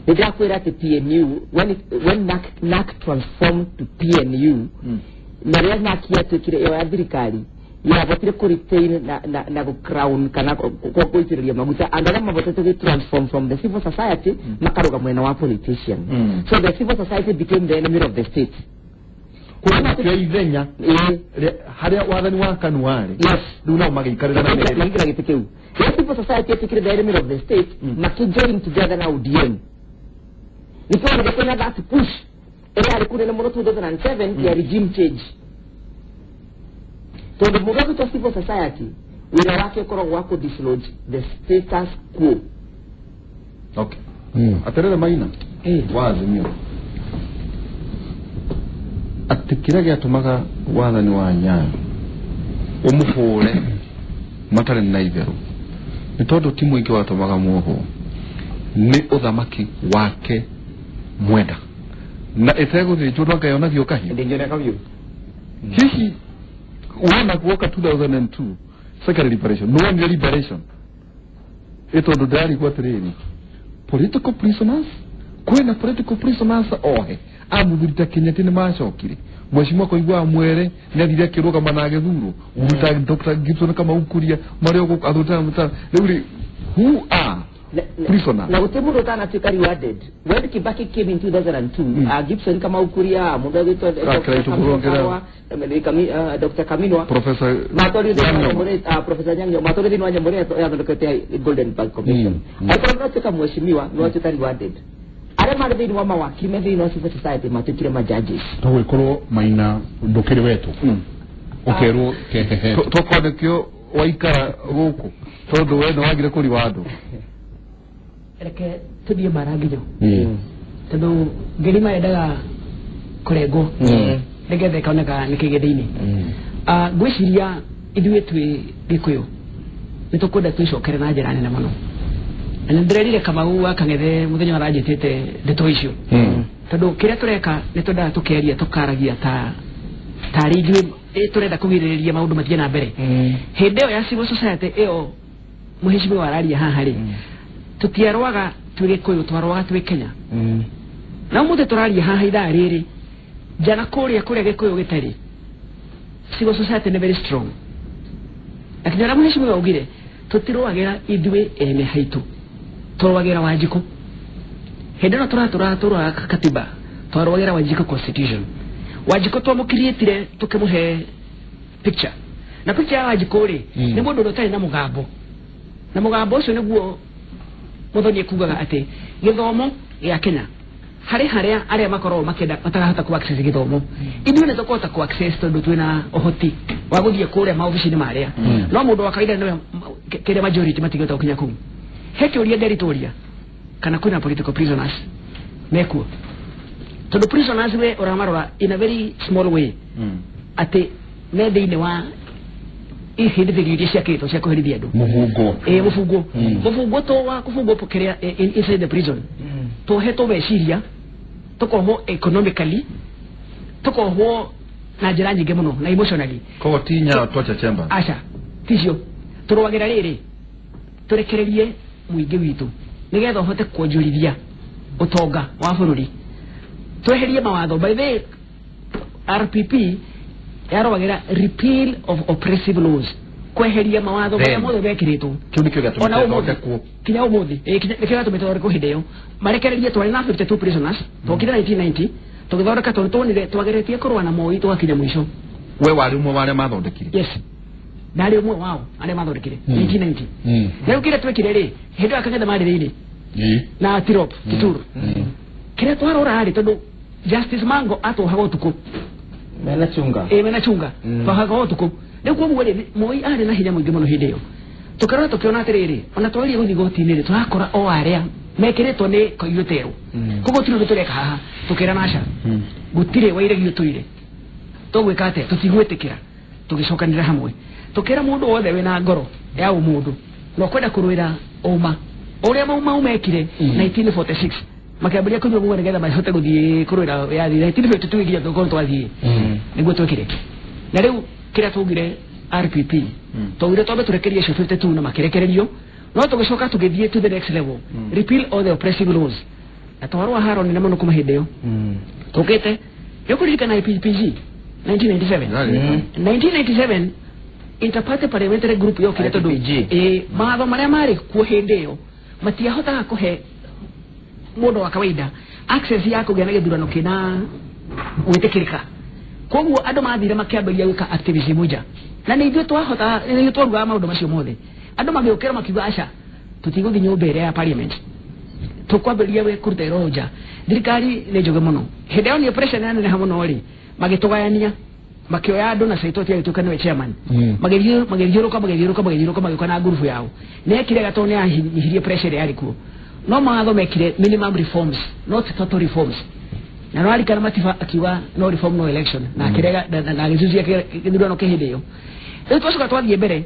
Nĩ ndĩrakwĩra atĩ PNU when NAC transformed to PNU na rĩrĩa NAC yatuĩkire ĩyo ya thirikari yabotire kũ retain na gũ crown kana gũitĩrĩria maguta andũ arĩa mabotete gũ transform from the civil society makarũga mwena wa politician. So the civil society became the enemy of the state. Kwa ithenya haria wathani wa KANU warĩ. Yes. Rĩu nao magĩikarĩra na merĩ. Magĩikara gĩtĩ kĩu. Rĩrĩa civil society yatuĩkire the enemy of the state, makĩjoin together na ODM. Nĩkĩo wonire kwĩna that push ĩrĩa yarĩ kũnene mũno 2007 ya regime change. Tondũ mũndũ agĩtwo civil society wĩra wake ũkoragwo wa kũ-dislodge the status quo. Okay. Atĩrĩrĩ Maina wa Azimio, atĩ kĩrĩa gĩatũmaga wathani wa Nyayo ũmũhũre matarĩ na itherũ nĩ tondũ ti mũingĩ watũmaga muohwo, nĩ ũthamaki wake mwenda na ĩtegũthĩnjwo ndwangayonagio kahiũ. Ndĩngĩona kahiũ. Hihi wona guoka 2002 second liberation, nĩwonire liberation ĩ tondũ ndĩrarigwo atĩrĩrĩ, political prisoners, kwĩna political prisoners ohe amuthuri ta Kenyatta nĩ macokire, mheshimiwa Koigua mwere nĩ athire akĩrũgama na agĩthurwo, ta Dr. Gibson Kamau Kuria marĩ o gũkũ athuri ta rĩu rĩ, who are prisoners? Na gũtirĩ mũndũ ũtanatuĩka rewarded. When Kibaki came in 2002, Gibson Kamau Kuria, mũndũ ũgwĩtwo Dr. Kaminwa, Professor Professor Nyang'o matwarwo thĩinĩ wa nyamũ ĩrĩa yathondekete Golden Park Commission. Angĩkorwo nĩwatuĩka mheshimiwa, nĩwatuĩka rewarded. Arĩa marĩ thĩinĩ wa mawakiri me thĩinĩ wa civil society matuĩkire ma judges. Tũgwĩkorwo Maina ndũkĩrĩ wetũ ũkerwo kehehe tokorwo nĩkĩo waikara gũkũ tondũ we nĩwagire kũriwandũ. Reke tũthiĩ mara nginyo tondũ ngĩrima yendaga kũrengwo nĩgetha ĩkoneka nĩkĩ gĩ thĩinĩ. Ngwĩciria ithuĩ twĩ Gĩkũyũ nĩ tũkwenda twĩcokere na njĩra nene mũno. Na nĩ ndĩrerire Kamau wa Kang'ethe mũthenya aranjĩtĩte ndeto icio, tondũ kĩrĩa tũreka nĩ twendaga tũkĩaria tũkaragia ta tarĩ ithuĩ tũrenda kũgirĩrĩria maũndũ mathiĩ na mbere. Hĩndĩ ĩyo ya civil society ĩyo mũhecimiwa araria haha rĩ, tũtiarũaga twĩ Gĩkũyũ, twarũaga twĩ Kenya. Na ũmũthĩ tũraria haha ithaa rĩrĩ njana kũrĩa kũrĩa Gĩkũyũ gĩtarĩ, civil society nĩ very strong. Na kinya ũrĩa mũhecimiwa augire, tũtirũagĩra ithuĩ ene haitũ, tũrũagĩra Wanjikũ. Hĩndĩ ĩno tũratũraga katiba, twarũagĩra Wanjikũ constitution. Wanjikũ twamũkiriĩtire tũkĩmũhe picture, na picture ya Wanjikũ rĩ nĩ mũndũ ũrĩa ũtarĩ na mũgambo, na mũgambo ũcio nĩguo Muthoni ekugaga atĩ gĩthomo gĩa Kenya harĩ harĩa arĩa makoragwo makĩenda matarahota ku access gĩthomo, ithuĩ nĩ tũkũhota ku access tondũ twĩna ũhoti wa gũthiĩ kũrĩa maobici-inĩ marĩa, no mũndũ wa kawaida nĩwe kĩrĩa majority matingĩhota gũkinya kũu. He kĩũria nderitũria kana kwĩna political prisoners mekuo, tondũ prisoners we ũramarora in a very small way atĩ me thĩinĩ wa ihĩndĩthĩrio iria ciakĩtwo cia kũherithia andũ. Mũbungo. Mũbungo. Mũbungo to wa kũbungwo kĩrĩa inside the prison, tũhetwo meciria, tũkohwo economically, tũkohwo na njĩra nyingĩ mũno na emotionally. Koguo ti Nyayo torture chamber. Aca ticio tũrũagĩra rĩrĩ tũrekererie mũingĩ witũ nĩgetha ũhote kuonjorithia ũtonga wa bũrũri, tweherie mawatho. By the way, RPP yarũagĩra repeal of oppressive laws, kweheria mawatho marĩa mothe mekĩrĩtwo. Kĩu nĩkĩo gĩatũmĩte ĩthondekwo kinya ũmũthĩ. Nĩkĩo gĩatũmĩte ĩthondekwo hĩndĩ ĩyo. Marekererie twarĩ na 52 prisoners twokire 1990 tũgĩthondeka, tondũ tuonire twageretie kũrũa na Moi tũgakinya mũico. We warĩ ũmwe wa arĩa mathondekire? Yes, ndarĩ ũmwe wao arĩa mathondekire 1990. Na rĩu kĩrĩa twekire rĩ, hĩndĩ ĩyo Kang'ethe marĩ thĩinĩ na Tirop Kituru, kĩrĩa twarora rĩ, tondũ Justice Mango atwohaga ũtukũ mena chunga, mena chunga twohaga ũtukũ. Rĩu koguo rĩ, Moi arĩ na hinya mũingĩ mũno hĩndĩ ĩyo. Tũkĩrora tũkĩona atĩrĩrĩ, ona twageria gũthiĩ igoti-inĩ rĩ, tũrakora o arĩa mekĩrĩtwo nĩ koiyũterwo, koguo gũtirĩ ũndũ tũreka haha. Tũkĩra aca, gũtirĩ wairegi ũtũire, tũgwĩka atĩa? Tũtigwĩtĩkĩra. Tũgĩcokanĩra hamwe tũkĩra mũndũ wothe wĩna ngoro ya ũmũndũ na ũkwenda kũrũĩra ũma ũrĩa Mau Mau mekire 1946, makĩambĩrĩria kũnyua mũgwa nĩgetha mahote gũthiĩ kũrũĩra wĩyathi 1952 nginya tũkorwo twathiĩ, nĩguo twekire. Na rĩu kĩrĩa twaugire RPP, twaugire twambe tũrekererie acio 52 na makĩrekererio, no tũgĩcoka tũgĩthiĩ to the next level, repeal all the oppressive laws. Na twarũa haro nene mũno kuma hĩndĩ ĩyo tũkĩte. Nĩũkũririkana IPPG 1997? 1997 Interparty Parliamentary Group yokire tondũ mawatho marĩa marĩ kuo hĩndĩ ĩyo matiahotaga kũhe mũndũ wa kawaida access ya kũgĩa na gĩthurano kĩna gwĩtĩkĩrĩka. Koguo andũ mathire makĩambĩrĩria gwĩka activism nja na nĩ ithuĩ twahota nĩ ithuĩ twarugaga maũndũ macio mothe. Andũ magĩũkĩra makiuga aca tũtigũthiĩ nyũmba ĩrĩa ya parliament, tũkwambĩrĩria we kũruta ĩro nja. Thirikari nĩ njũgĩ mũno, hĩndĩ ĩyo nĩ pressure yaneneha mũno rĩ, magĩtũgayania makĩoya andũ na Saitoti agĩtuĩka nĩwe chairman. Magĩthiũrũka magĩthiũrũka magĩthiũrũka magĩũka na ngurubu yao. Nĩekire gatondũ nĩanyihirie pressure ĩrĩa yarĩ kuo. No mawatho mekire minimum reforms, not total reforms. Na no arikana Matiba akiuga no reform no election, na akĩrega na agĩcucia gĩthurano kĩ hĩndĩ ĩyo. Rĩu twacoka twathiĩ mbere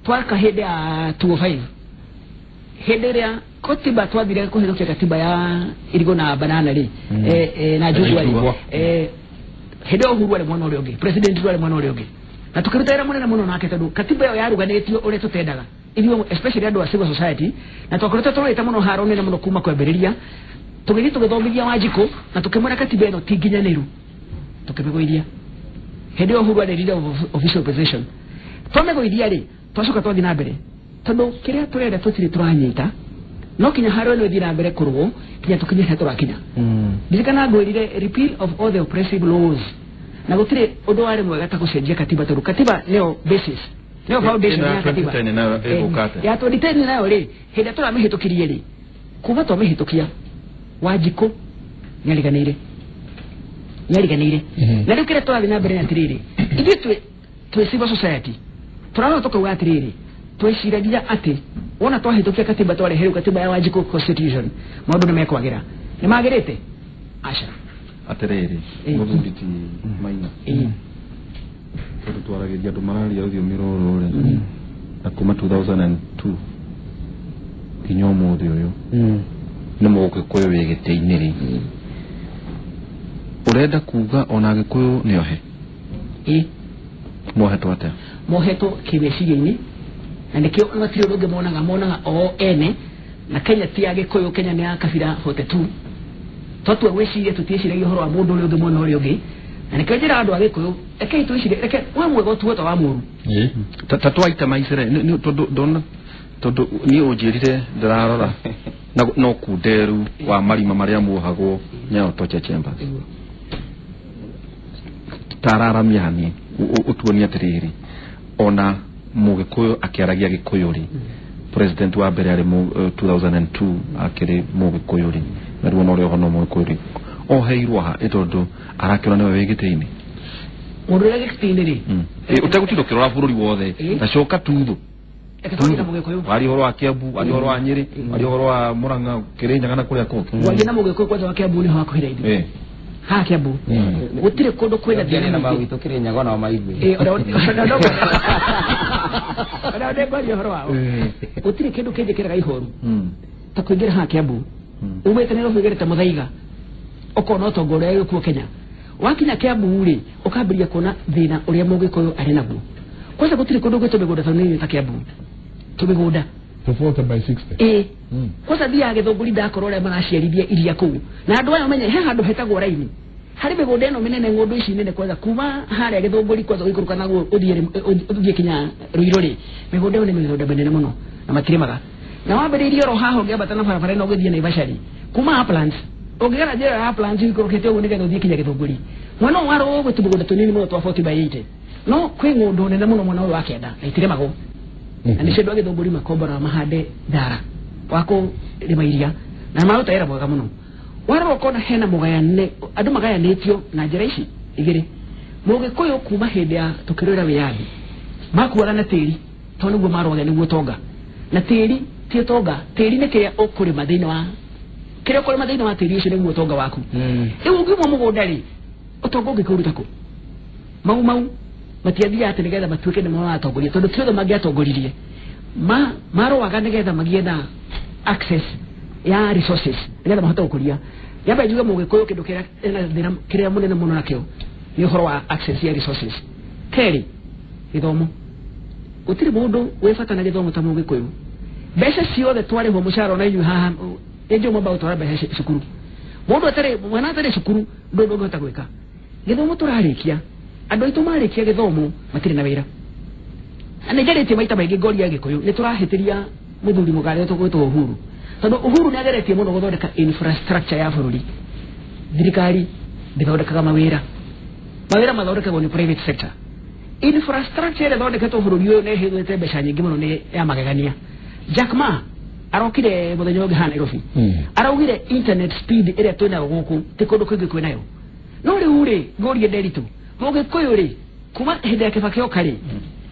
twaka hĩndĩ ya 205, hĩndĩ ĩrĩa katiba twathire kũhĩtũkia katiba ya irigo na banana rĩ, na njungwa rĩ, hĩndĩ ĩyo Uhuru arĩ mwena ũrĩa ũngĩ, president arĩ mwena ũrĩa ũngĩ, na tũkĩruta wĩra mũnene mũno nake tondũ katiba ĩyo yaruganĩtio ũrĩa tũtendaga ithuĩ, especially andũ a civil society, na twakoretwo tũrũĩte mũno haro nene mũno kuma kwambĩrĩria. Tũgĩthiĩ tũgĩthomithia Wanjikũ na tũkĩmwĩra katiba ĩno ti nginyanĩru, tũkĩmĩgũithia. Hĩndĩ ĩyo Uhuru arĩ leader of official opposition. Twamĩgũithia rĩ, twacoka twathiĩ na mbere tondũ kĩrĩa tũrenda tũtirĩ tũranyita, no kinya harĩa ĩno ĩthiĩ na mbere kũrũo kinya tũkinye harĩa tũrakinya. Ndirikana ngwĩrire repeal of all the oppressive laws, na gũtirĩ ũndũ warĩ mwega ta gũcenjia katiba tondũ katiba nĩyo basis, nĩyo foundation ya katiba. Ya 2010 nayo rĩ, hĩndĩ ĩrĩa tũramĩhĩtũkirie rĩ, kuma twamĩhĩtũkia Wanjikũ nĩariganĩire, nĩariganĩire. Na rĩu kĩrĩa tũrathiĩ na mbere nĩ atĩrĩrĩ, ithuĩ twĩ civil society tũrarora tũkauga atĩrĩrĩ, tweciragia atĩ wona twahĩtũkia katiba twarehe rĩu katiba ya Wanjikũ constitution maũndũ nĩ mekwagĩra. Nĩ magĩrĩte? Aca. Atĩrĩrĩ mũthuri ti Maina, tondũ twaragĩria andũ mararia rũthiomi rũrũ rĩ, na kuma 2002 nginya ũmũthĩ ũyũ nĩ mũgĩkũyũ wĩ gĩtĩ-inĩ rĩ, ũrenda kuga ona Gĩkũyũ nĩ ohe? Mohetwo atĩa? Mohetwo kĩmeciria-inĩ, na nĩkĩo matirĩ ũndũ ũngĩ monaga, monaga o ene. Na Kenya ti ya Gĩkũyũ, Kenya nĩ ya kabira 42. Twatua gwĩciria tũtiĩciragia ũhoro wa mũndũ ũrĩa ũngĩ mwena ũrĩa ũngĩ, na nĩkĩo njĩra andũ a Gĩkũyũ rekei twĩcirie, reke we mwega ũtuo ta wa mũru. Ta twaita maicere tondũ ndona tondũ niĩ ũnjĩrire ndĩrarora no kunderu wa marima marĩa muohagwo Nyayo Torture Chambers. Tararamia hani ũtuonie atĩrĩrĩ, ona mũgĩkũyũ akĩaragia Gĩkũyũ rĩ, president wa mbere arĩ 2002 akĩrĩ mũgĩkũyũ rĩ, na rĩu ona ũrĩa oho no mũgĩkũyũ rĩ, oheirwo ha ĩ tondũ arakĩona nĩwe wĩ gĩtĩ-inĩ? Mũndũ ũrĩa gĩtĩ-inĩ rĩ, ũtegũtinda ũkĩrora bũrũri wothe na coka tuthu waria ũhoro wa Kiambu, waria ũhoro wa Nyĩrĩ, waria ũhoro wa Murang'a, Kĩrĩnyaga na kũrĩa kũngĩ. Waria na mũgĩkũyũ kwanza wa Kiambu nĩho hakuhĩ na ithuĩ. Haha Kiambu gũtirĩ kũndũ kwĩna thĩna na mawitũ Kĩrĩnyaga ona maigue. Ona ndengwaria ũhoro wao. Gũtirĩ kĩndũ kĩnjĩkĩraga ihoru ta kũingĩra haha Kiambu umĩte Nairobi ũgerete Mũthaiga ũkona ũtonga ũrĩa wĩ kuo Kenya. Wakinya Kiambu rĩ, ũkambĩrĩria kuona thĩna ũrĩa mũgĩkũyũ arĩ naguo. Kwanza gũtirĩ kũndũ gwĩ tũmĩgũnda tũnini ta Kiambu, tũmĩgũnda 40 by 60. Kwanza thiaga Gĩthũngũri ndakorwo ũrĩa maraciarithia iria kũu, na andũ aya menye he handũ hetagwo raini harĩ mĩgũnda ĩno mĩnene, ng'ũndũ ici nene kwanza kuma harĩa Gĩthũngũri kwanza ũikũrũka naguo ũthiĩ kinya Ruiru rĩ, mĩgũnda ĩyo nĩ mĩgũnda mĩnene mũno na matirĩmaga. Na wambĩrĩirie oro haha ũngĩambata na barabara ĩno ũgĩthiĩ Naivasha rĩ, kuma Uplands ũngĩgera njĩra ya Uplands ũikũrũkĩte ũguo nĩgetha ũthiĩ kinya Gĩthũngũri, mwena ũyũ wa rũĩ gwĩ tũmĩgũnda tũnini mũno twa 40 by 80, no kwĩ ng'ũndũ nene mũno mwena ũyũ wa kĩanda na itirĩmagwo. Na nĩcio andũ a Gĩthũngũri makomboraga mahande thara wa kũrĩma iria na maruta wĩra mwega mũno. Warora ũkona hena mũgayane, andũ magayanĩtio na njĩra ici igĩrĩ. Mũgĩkũyũ kuma hĩndĩ ya tũkĩrũĩra wĩyathi makuaga na tĩri tondũ nĩguo marũaga nĩguo ũtonga, na tĩri ti ũtonga, tĩri nĩ kĩrĩa ũkũrĩma thĩinĩ wa kĩrĩa ũkũrĩma thĩinĩ wa tĩri ũcio nĩguo ũtonga waku. Rĩu ũngiuma mũgũnda rĩ, ũtonga ũngĩkũruta kũ? Mau mau matiathiaga atĩ nĩgetha matuĩke nĩ maratongoria, tondũ ti othe mangĩatongoririe. Marũaga nĩgetha magĩe na access ya resources nĩgetha mahote gũkũria. Nyambe njuge mũgĩkũyũ kĩndũ kĩrĩa ena thĩna kĩrĩa mũnene mũno nakĩo nĩ ũhoro wa access ya resources. Kerĩ, gĩthomo. Gũtirĩ mũndũ wĩ bata na gĩthomo ta mũgĩkũyũ. Mbeca ciothe twarĩhwo mũcara ona inyuĩ haha nĩ mwamba gũtwara mbeca cukuru. Mũndũ atarĩ mwana atarĩ cukuru ndũ ũngĩhota gwĩka. Gĩthomo tũrarĩkia, andũ aitũ marĩkia gĩthomo matirĩ na wĩra. Na nĩ njarĩtie maita maingĩ ngoria Gĩkũyũ nĩ tũrahĩtĩria mũthuri mũgathe tũgwĩtwo Uhuru, tondũ Uhuru nĩ ageretie mũno gũthondeka infrastructure ya bũrũri. Thirikari ndĩthondekaga mawĩra. Mawĩra mathondekagwo nĩ private sector. Infrastructure ĩrĩa ĩthondeketwo bũrũri ũyũ nĩ ĩhĩthĩte mbeca nyingĩ mũno nĩ ya magegania. Jack Ma arokire mũthenya ũngĩ haha Nairobi. Araugire internet speed ĩrĩa twĩnayo gũkũ ti kũndũ kũingĩ kwĩnayo. No rĩu rĩ ngũrie Nderitu, Mũgĩkũyũ rĩ kuma hĩndĩ ya Kibaki oka rĩ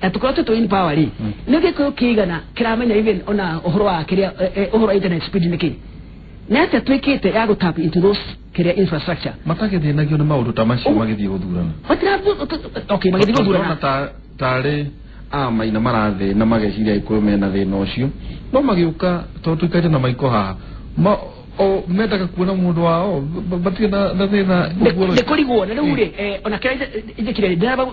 na tũkoretwo twĩ in power rĩ nĩ Gĩkũyũ kĩigana kĩramenya even ona ũhoro wa kĩrĩa ũhoro wa internet speed nĩ kĩ nĩ atĩa twĩkĩte ya gũtap into those kĩrĩa infrastructure matagĩthĩnagio nĩ maũndũ ta macio magĩthiĩ gũthurana. Okay, magĩthiĩ gũthurana tarĩ a maina marathĩna mageciria Gĩkũyũ mena thĩna ũcio no magĩũka tondũ tũikarĩte na maiko haha o mendaga kuona mũndũ wao matirĩ na thĩna ũguo nĩ kũrigwo. Na rĩu rĩ ona kĩrĩa njĩkire ndĩramba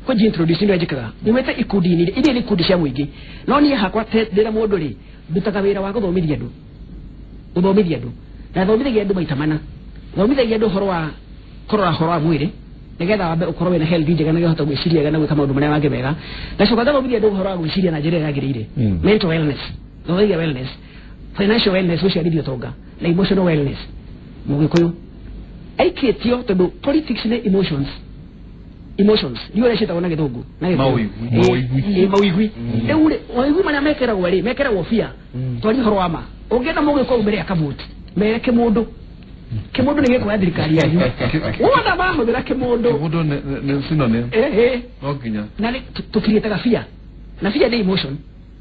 kũnji introduce nĩ njĩkaga nyumĩte ikundi-inĩ iria nĩ ikundi cia mũingĩ no niĩ hakwa ndĩra mũndũ rĩ ndutaga wĩra wa gũthomithia andũ na thomithagia andũ maita mana. Thomithagia andũ ũhoro wa kũrora ũhoro wa mwĩrĩ nĩgetha wambe ũkorwo wĩna health njega na ũhote gwĩciria wega na gwĩka maũndũ marĩa mangĩ mega. Ngacoka ngathomithia andũ ũhoro wa gwĩciria na njĩra ĩrĩa yagĩrĩire, mental wellness, thomithia wellness, financial wellness, gũciarithia ũtonga na emotional wellness. Mũgĩkũyũ aikĩtio tondũ politics nĩ emotions. Emotions nĩ ũrĩa ciĩtagwo na gĩthũngũ na mawĩigwi. Rĩu rĩ mawĩigwi marĩa mekĩragwo rĩ mekĩragwo fear. Twarie ũhoro wa ma, ũngĩenda mũgĩkũyũ mbere akavoti mere kĩmũndũ kĩmũndũ nĩ gĩkuoya thirikari yanyu wona mahũthĩra kĩmũndũ kĩmũndũ nĩ synonym no nginya na tũkiriĩtaga fear na fear nĩ emotion.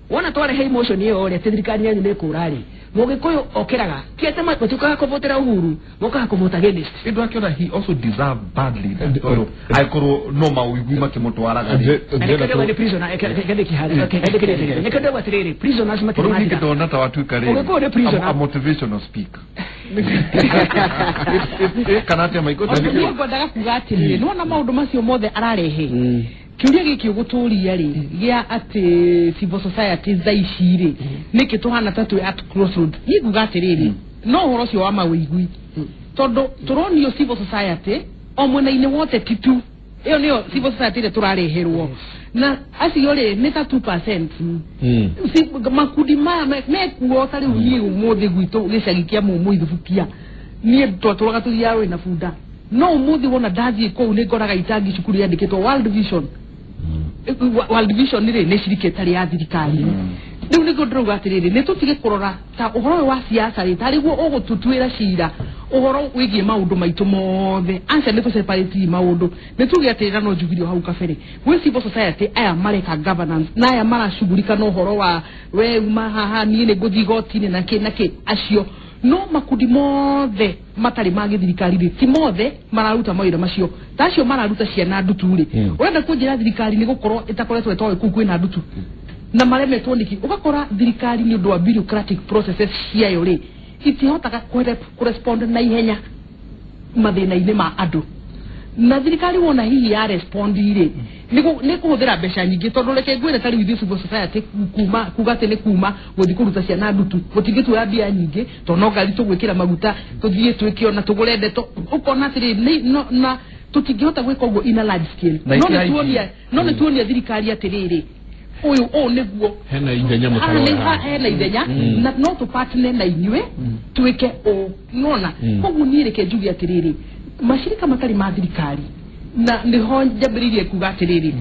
Wona twarehe emotion ĩyo rĩ atĩ thirikari yanyu nĩ ĩkũra rĩ Mũgĩkũyũ okĩraga ti atĩ matiũkaga kũvotera Uhuru mokaga kũvota against. Ĩndũ akĩona he also deserve badly tondũ angĩkorwo no mawĩigwi makĩmũtwaraga rĩ nĩ prisoner nĩkĩndauga atĩrĩrĩ prisoners matirĩ mathira. Ndona ta watuĩka rĩ Mũgĩkũyũ nĩ prisoner. A motivational speaker kana atĩa Maiko? Niĩ ngwendaga kuga atĩrĩrĩ nĩwona maũndũ macio mothe ararehe kĩũria gĩkĩ ũgũtũria rĩ gĩa atĩ civil society thaa ici rĩ nĩkĩ tũhana ta twĩ at crossroads. Niĩ nguga atĩrĩrĩ no ũhoro ũcio wa mawĩigwi tondũ tũronio civil society o mwena-inĩ wothe ti tu ĩyo nĩyo civil society ĩrĩa tũrareherwo na acio rĩ nĩ ta 2% makundi maya mekuo ta rĩu niĩ ũmũthĩ gwitũ gĩcagi kĩa Mũmũ Ithubukia niĩ twatũraga tũthiaga rũĩ na bunda no ũmũthĩ wona ndathiĩ kũu nĩ ngoraga itangi cukuru yandĩkĩtwo World Vision. World Vision rĩ nĩ cirika ĩtarĩ ya thirikari. Rĩu nĩguo ndĩrauga atĩrĩrĩ nĩ tũtige kũrora ta ũhoro ũyũ wa siasa rĩ tarĩ guo ũgũtũtuĩra cira ũhoro wĩgiĩ maũndũ maitũ mothe. Aca nĩ tũseparate maũndũ nĩ tuge atĩrĩra no njugire hau kabere gwĩ civil society aya mareka governance na aya maracugurika na ũhoro wa we uma haha niĩ nĩ ngũthiĩ igoti-inĩ na kĩ na kĩ acio no makundi mothe matarĩ ma gĩthirikari rĩ ti mothe mararuta mawĩra macio ta acio mararuta ciana ndutu rĩ ũrenda kũnjĩra thirikari nĩ gũkorwo ĩtakoretwo ĩtoĩ kũu kwĩna ndutu na maremetwo nĩkĩ ũgakora thirikari nĩ ũndũ wa bureaucratic processes ciayo rĩ itihotaga kũrespond na ihenya mathĩna-inĩ ma andũ na thirikari wona hihi ya respond rĩ nĩ kũhũthĩra mbeca nyingĩ tondũ reke ngwĩre ta rĩu ithuĩ civil society kuma kuga atĩ nĩ kuma gũthiĩ kũruta ciana ndutu gũtingĩtuoya mbia nyingĩ tondũ no ngari tũgwĩkĩra maguta tũthiĩ twĩke ona tũgũre ndeto ũkona atĩrĩrĩ na tũtingĩhota gwĩka ũguo in a large scale no nĩ tuonia thirikari atĩrĩrĩ ũyũ ũũ nĩguo hena ithenya mũtaroya hena ithenya na no tũpartner na inyuĩ twĩke ũũ nona koguo niĩ reke njuge atĩrĩrĩ mashirika matarĩ ma thirikari na nĩho njambĩrĩirie kuga atĩrĩrĩ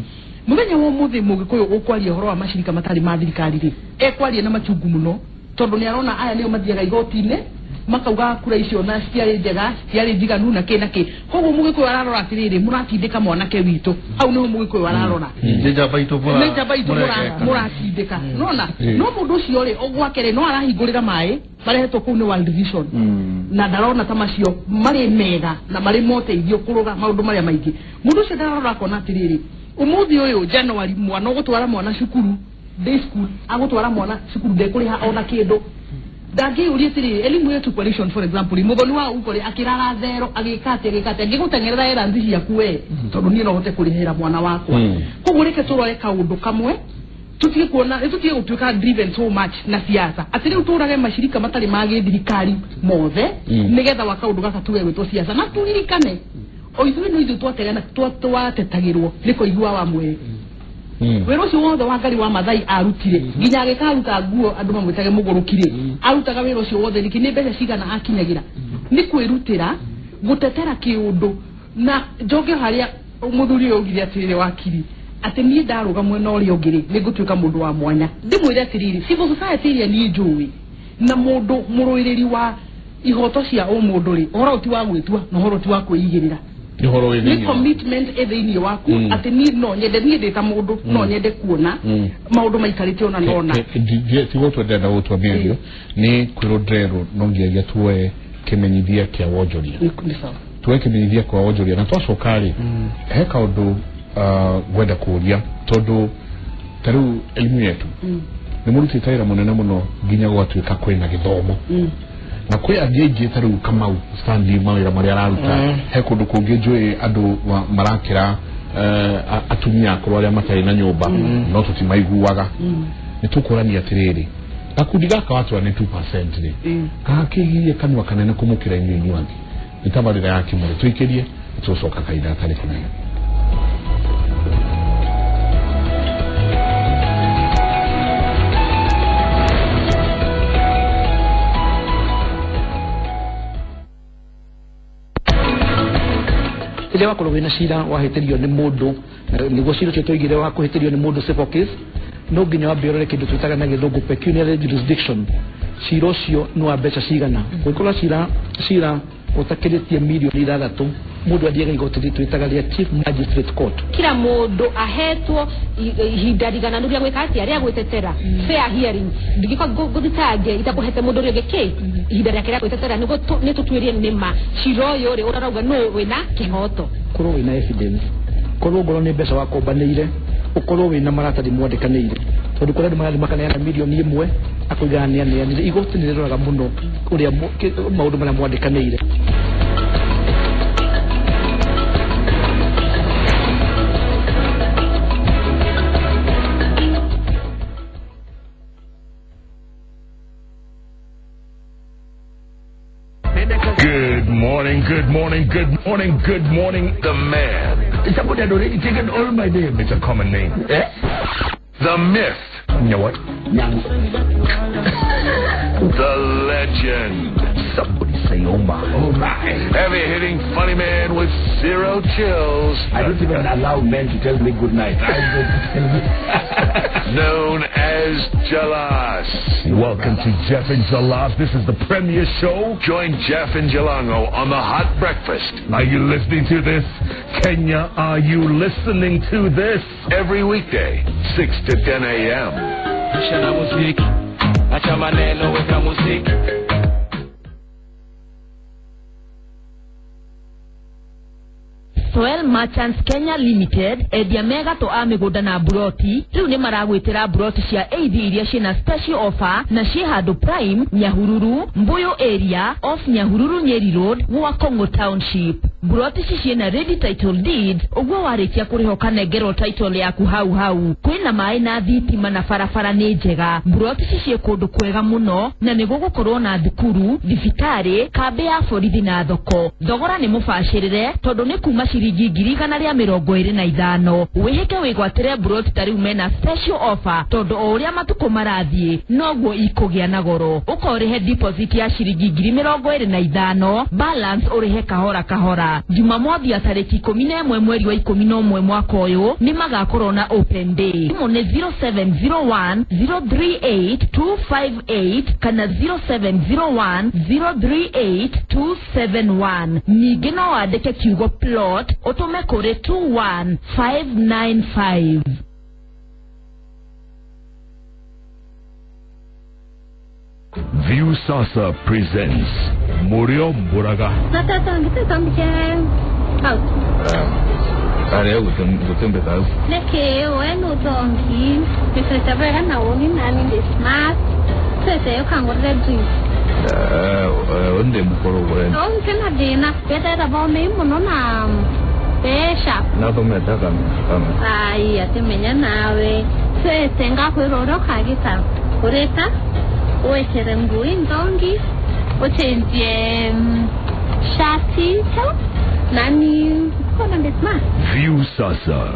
mũthenya wa ũmũthĩ Mũgĩkũyũ ũkwaria ũhoro wa mashirika matarĩ ma thirikari rĩ ekwaria na machungu mũno tondũ nĩ arona aya nĩo mathiaga igoti-inĩ makauga kura icio na citiarĩ njega citiarĩ njiganu na kĩ na kĩ koguo Mũgĩkũyũ ararora atĩrĩrĩ mũratindĩka mwanake witũ hau nĩho Mũgĩkũyũ ararora nĩ njamba itũ mũratindĩka nona no mũndũ ũcio rĩ gwake rĩ no arahingũrĩra maĩ marehetwo kũu nĩ World Vision na ndarona ta macio marĩ mega na marĩ moteithio kũrũga maũndũ marĩa maingĩ mũndũ ũcio ndararora akona atĩrĩrĩ ũmũthĩ ũyũ January mwana ũgũtwara mwana cukuru day school agũtwara mwana cukuru ndekũrĩha ona kĩndũ ndangĩyũria atĩrĩrĩ elimu yetu coalition for example mũthoni wa uko rĩ akĩrara thero agĩka atĩ agĩka atĩ angĩgũteng'erera errands ciaku we tondũ niĩ no hote kũrĩhĩra mwana wakwa koguo reke tũrore kaũndũ kamwe tutige kuona tutige gũtuĩka driven so much na siasa atĩ rĩu tũrage mashirika matarĩ ma gĩthirikari mothe nĩgetha wa kaũndũ gaka tuge gwĩtwo siasa na turirikane o ithuĩ no ithuĩ twatetagĩrwo nĩ kũigua wa mwere wĩra ũcio wothe wa Ngarĩ wa Mathai arutire nginya agĩkaruta nguo andũ mamwĩtage mũgũrũki rĩ arutaga wĩra ũcio wothe nĩkĩ nĩ mbeca cigana akinyagĩra nĩ kwĩrutĩra gũtetera kĩũndũ na njoke harĩa Muthuri ũyũ augire atĩrĩrĩ wakiri atĩ niĩ ndaruga mwena ũrĩa ũngĩ rĩ nĩ ngũtuĩka mũndũ wa mwanya. Ndĩmwĩre atĩrĩrĩ, civil society ĩrĩa niĩ njũĩ na mũndũ mũrũĩrĩri wa ihoto cia ũmũndũ rĩ, ũhoro ti wa gwĩtua na ũhoro ti wa kwĩigĩrĩra. Nĩ ũhoro wĩ Nĩ thĩinĩ. Commitment ĩ thĩinĩ waku atĩ niĩ no nyende, niĩ ndĩ ta mũndũ no nyende kuona maũndũ maikarĩte ona nona. Tiguo twendenda gũtua mĩario nĩ kwĩrwo ndĩrerwo no nginyagia tuoe kĩmenyithia kĩa wonjoria. Nĩ sawa. Tuoe kĩmenyithia kwa wonjoria na twacoka rĩ he kaũndũ ngwenda kũũria tondũ ta rĩu elimu yetu nĩ mũrutĩte wĩra mũnene mũno nginya gwatuĩka kwĩna gĩthomo na kwĩ angĩ aingĩ ta rĩu Kamau Stanley mawĩra marĩa araruta he kũndũ kũngĩ njũĩ andũ marakĩra atumia akũrũ arĩa matarĩ na nyũmba no tũtimaiguaga. Nĩ tũkũrania atĩrĩrĩ, gakundi gaka watwĩra nĩ 2% rĩ gakĩgirie kanua kanene kũmũkĩra inyuĩ inyuangĩ. Nĩ tabarĩra ya Kĩmũrĩ, tũikĩrie tũcoka kahinda gatarĩ kanene. Rĩrĩa wakorwo wĩna cira wahĩtĩrio nĩ mũndũ, nĩguo cira ũcio twoigire wa kũhĩtĩrio nĩ mũndũ, civil case, no nginya wambe ũrore kĩndũ twĩtaga na gĩthũngũ pecuniary jurisdiction. Cira ũcio nĩ wa mbeca cigana. Kũngĩkorwo cira ũtakĩrĩtie mirioni 6, mũndũ athiaga igoti twĩtaga rĩa Chief Magistrate Court. Kila mundu ahetwo ihinda rigananu ria gwika atia, ria gwitetera, fair hearing. Ndingĩkorwo ngũthitange itakũhete mũndũ ũrĩa ũngĩ kĩ ihinda rĩake rĩa gwitetera nĩguo nĩ tũtuĩrie nĩma cira ũyũ rĩ ũrarauga nũ wĩna kĩhoto. Korwo wĩna evidence, korwo ngorwo nĩ mbeca wakombanĩire, ũkorwo wĩna maratathi mwandĩkanĩire, tondũ kũrĩ andũ marathiĩ makaneana mirioni 1 akoigaga nĩ aneanire. Igoti nĩ rĩroraga mũno ũrĩa maũndũ marĩa mwandĩkanĩire. Good morning, good morning, good morning, good morning. The man. Somebody had already taken all my name. It's a common name. Eh? The myth. You know what? The legend. Somebody say, oh my. Oh my. Heavy hitting funny man with zero chills. I don't even allow men to tell me good night. I don't tell me. Known as Jalas. Welcome to Jeff and Jalas. This is the premiere show. Join Jeff and Jalango on the Hot Breakfast. Are you listening to this? Kenya, are you listening to this? Every weekday, 6 to 10 a.m. Acha na muziki, acha maneno, weka muziki. Soil Merchants Kenya Limited endia mega to a mĩgũnda na mburoti rĩu nĩ maragwĩtĩra mburoti cia eithi iria ciĩna special offer na ciĩ handũ prime Nyahururu, Mbuyu area off Nyahururu Nyeri Road, gwa Kongo Township. Mburoti ici ciĩna ready title deed, ũguo warĩkia kũrĩha ũkanengerwo title yaku hau hau. Kwĩna maĩ na thitima na barabara nĩ njega. Mburoti ici ciĩ kũndũ kwega mũno na nĩ gũgũkorwo na thukuru, thibitarĩ, kambĩ ya borithi na thoko. Thogora nĩ mũbacĩrĩre tondũ nĩ kuma ciringi 125,000. Wĩhĩke wĩgwatĩre mburoti ta rĩu mena special offer tondũ o ũrĩa matukũ marathiĩ noguo ikũgĩa na goro. Ũkorĩhe deposit ya ciringi 25,000, balance ũrĩhe kahora kahora. Jumamothi ya tarĩki 11 mweri wa 11 mwaka ũyũ nĩ magakorwo na open day. Thimũ nĩ 0701 038 258 kana 0701 038 271. Ningĩ no wandĩke kiugo plot ũtũme kũrĩ 21595. View Sasa presents Murio Mburaga. Arĩa gũtembea Neke wenu tongi nifetavera na woni nani ndi smart sese ukangorera drink onde mukoro gore no nkena dina betera bome muno na pesha nathomete kana ai atimenya nawe sese ngakwirora ukagita ureta wekere ngui ndongi uchenjie shati nani kona ndi smart. View Sasa,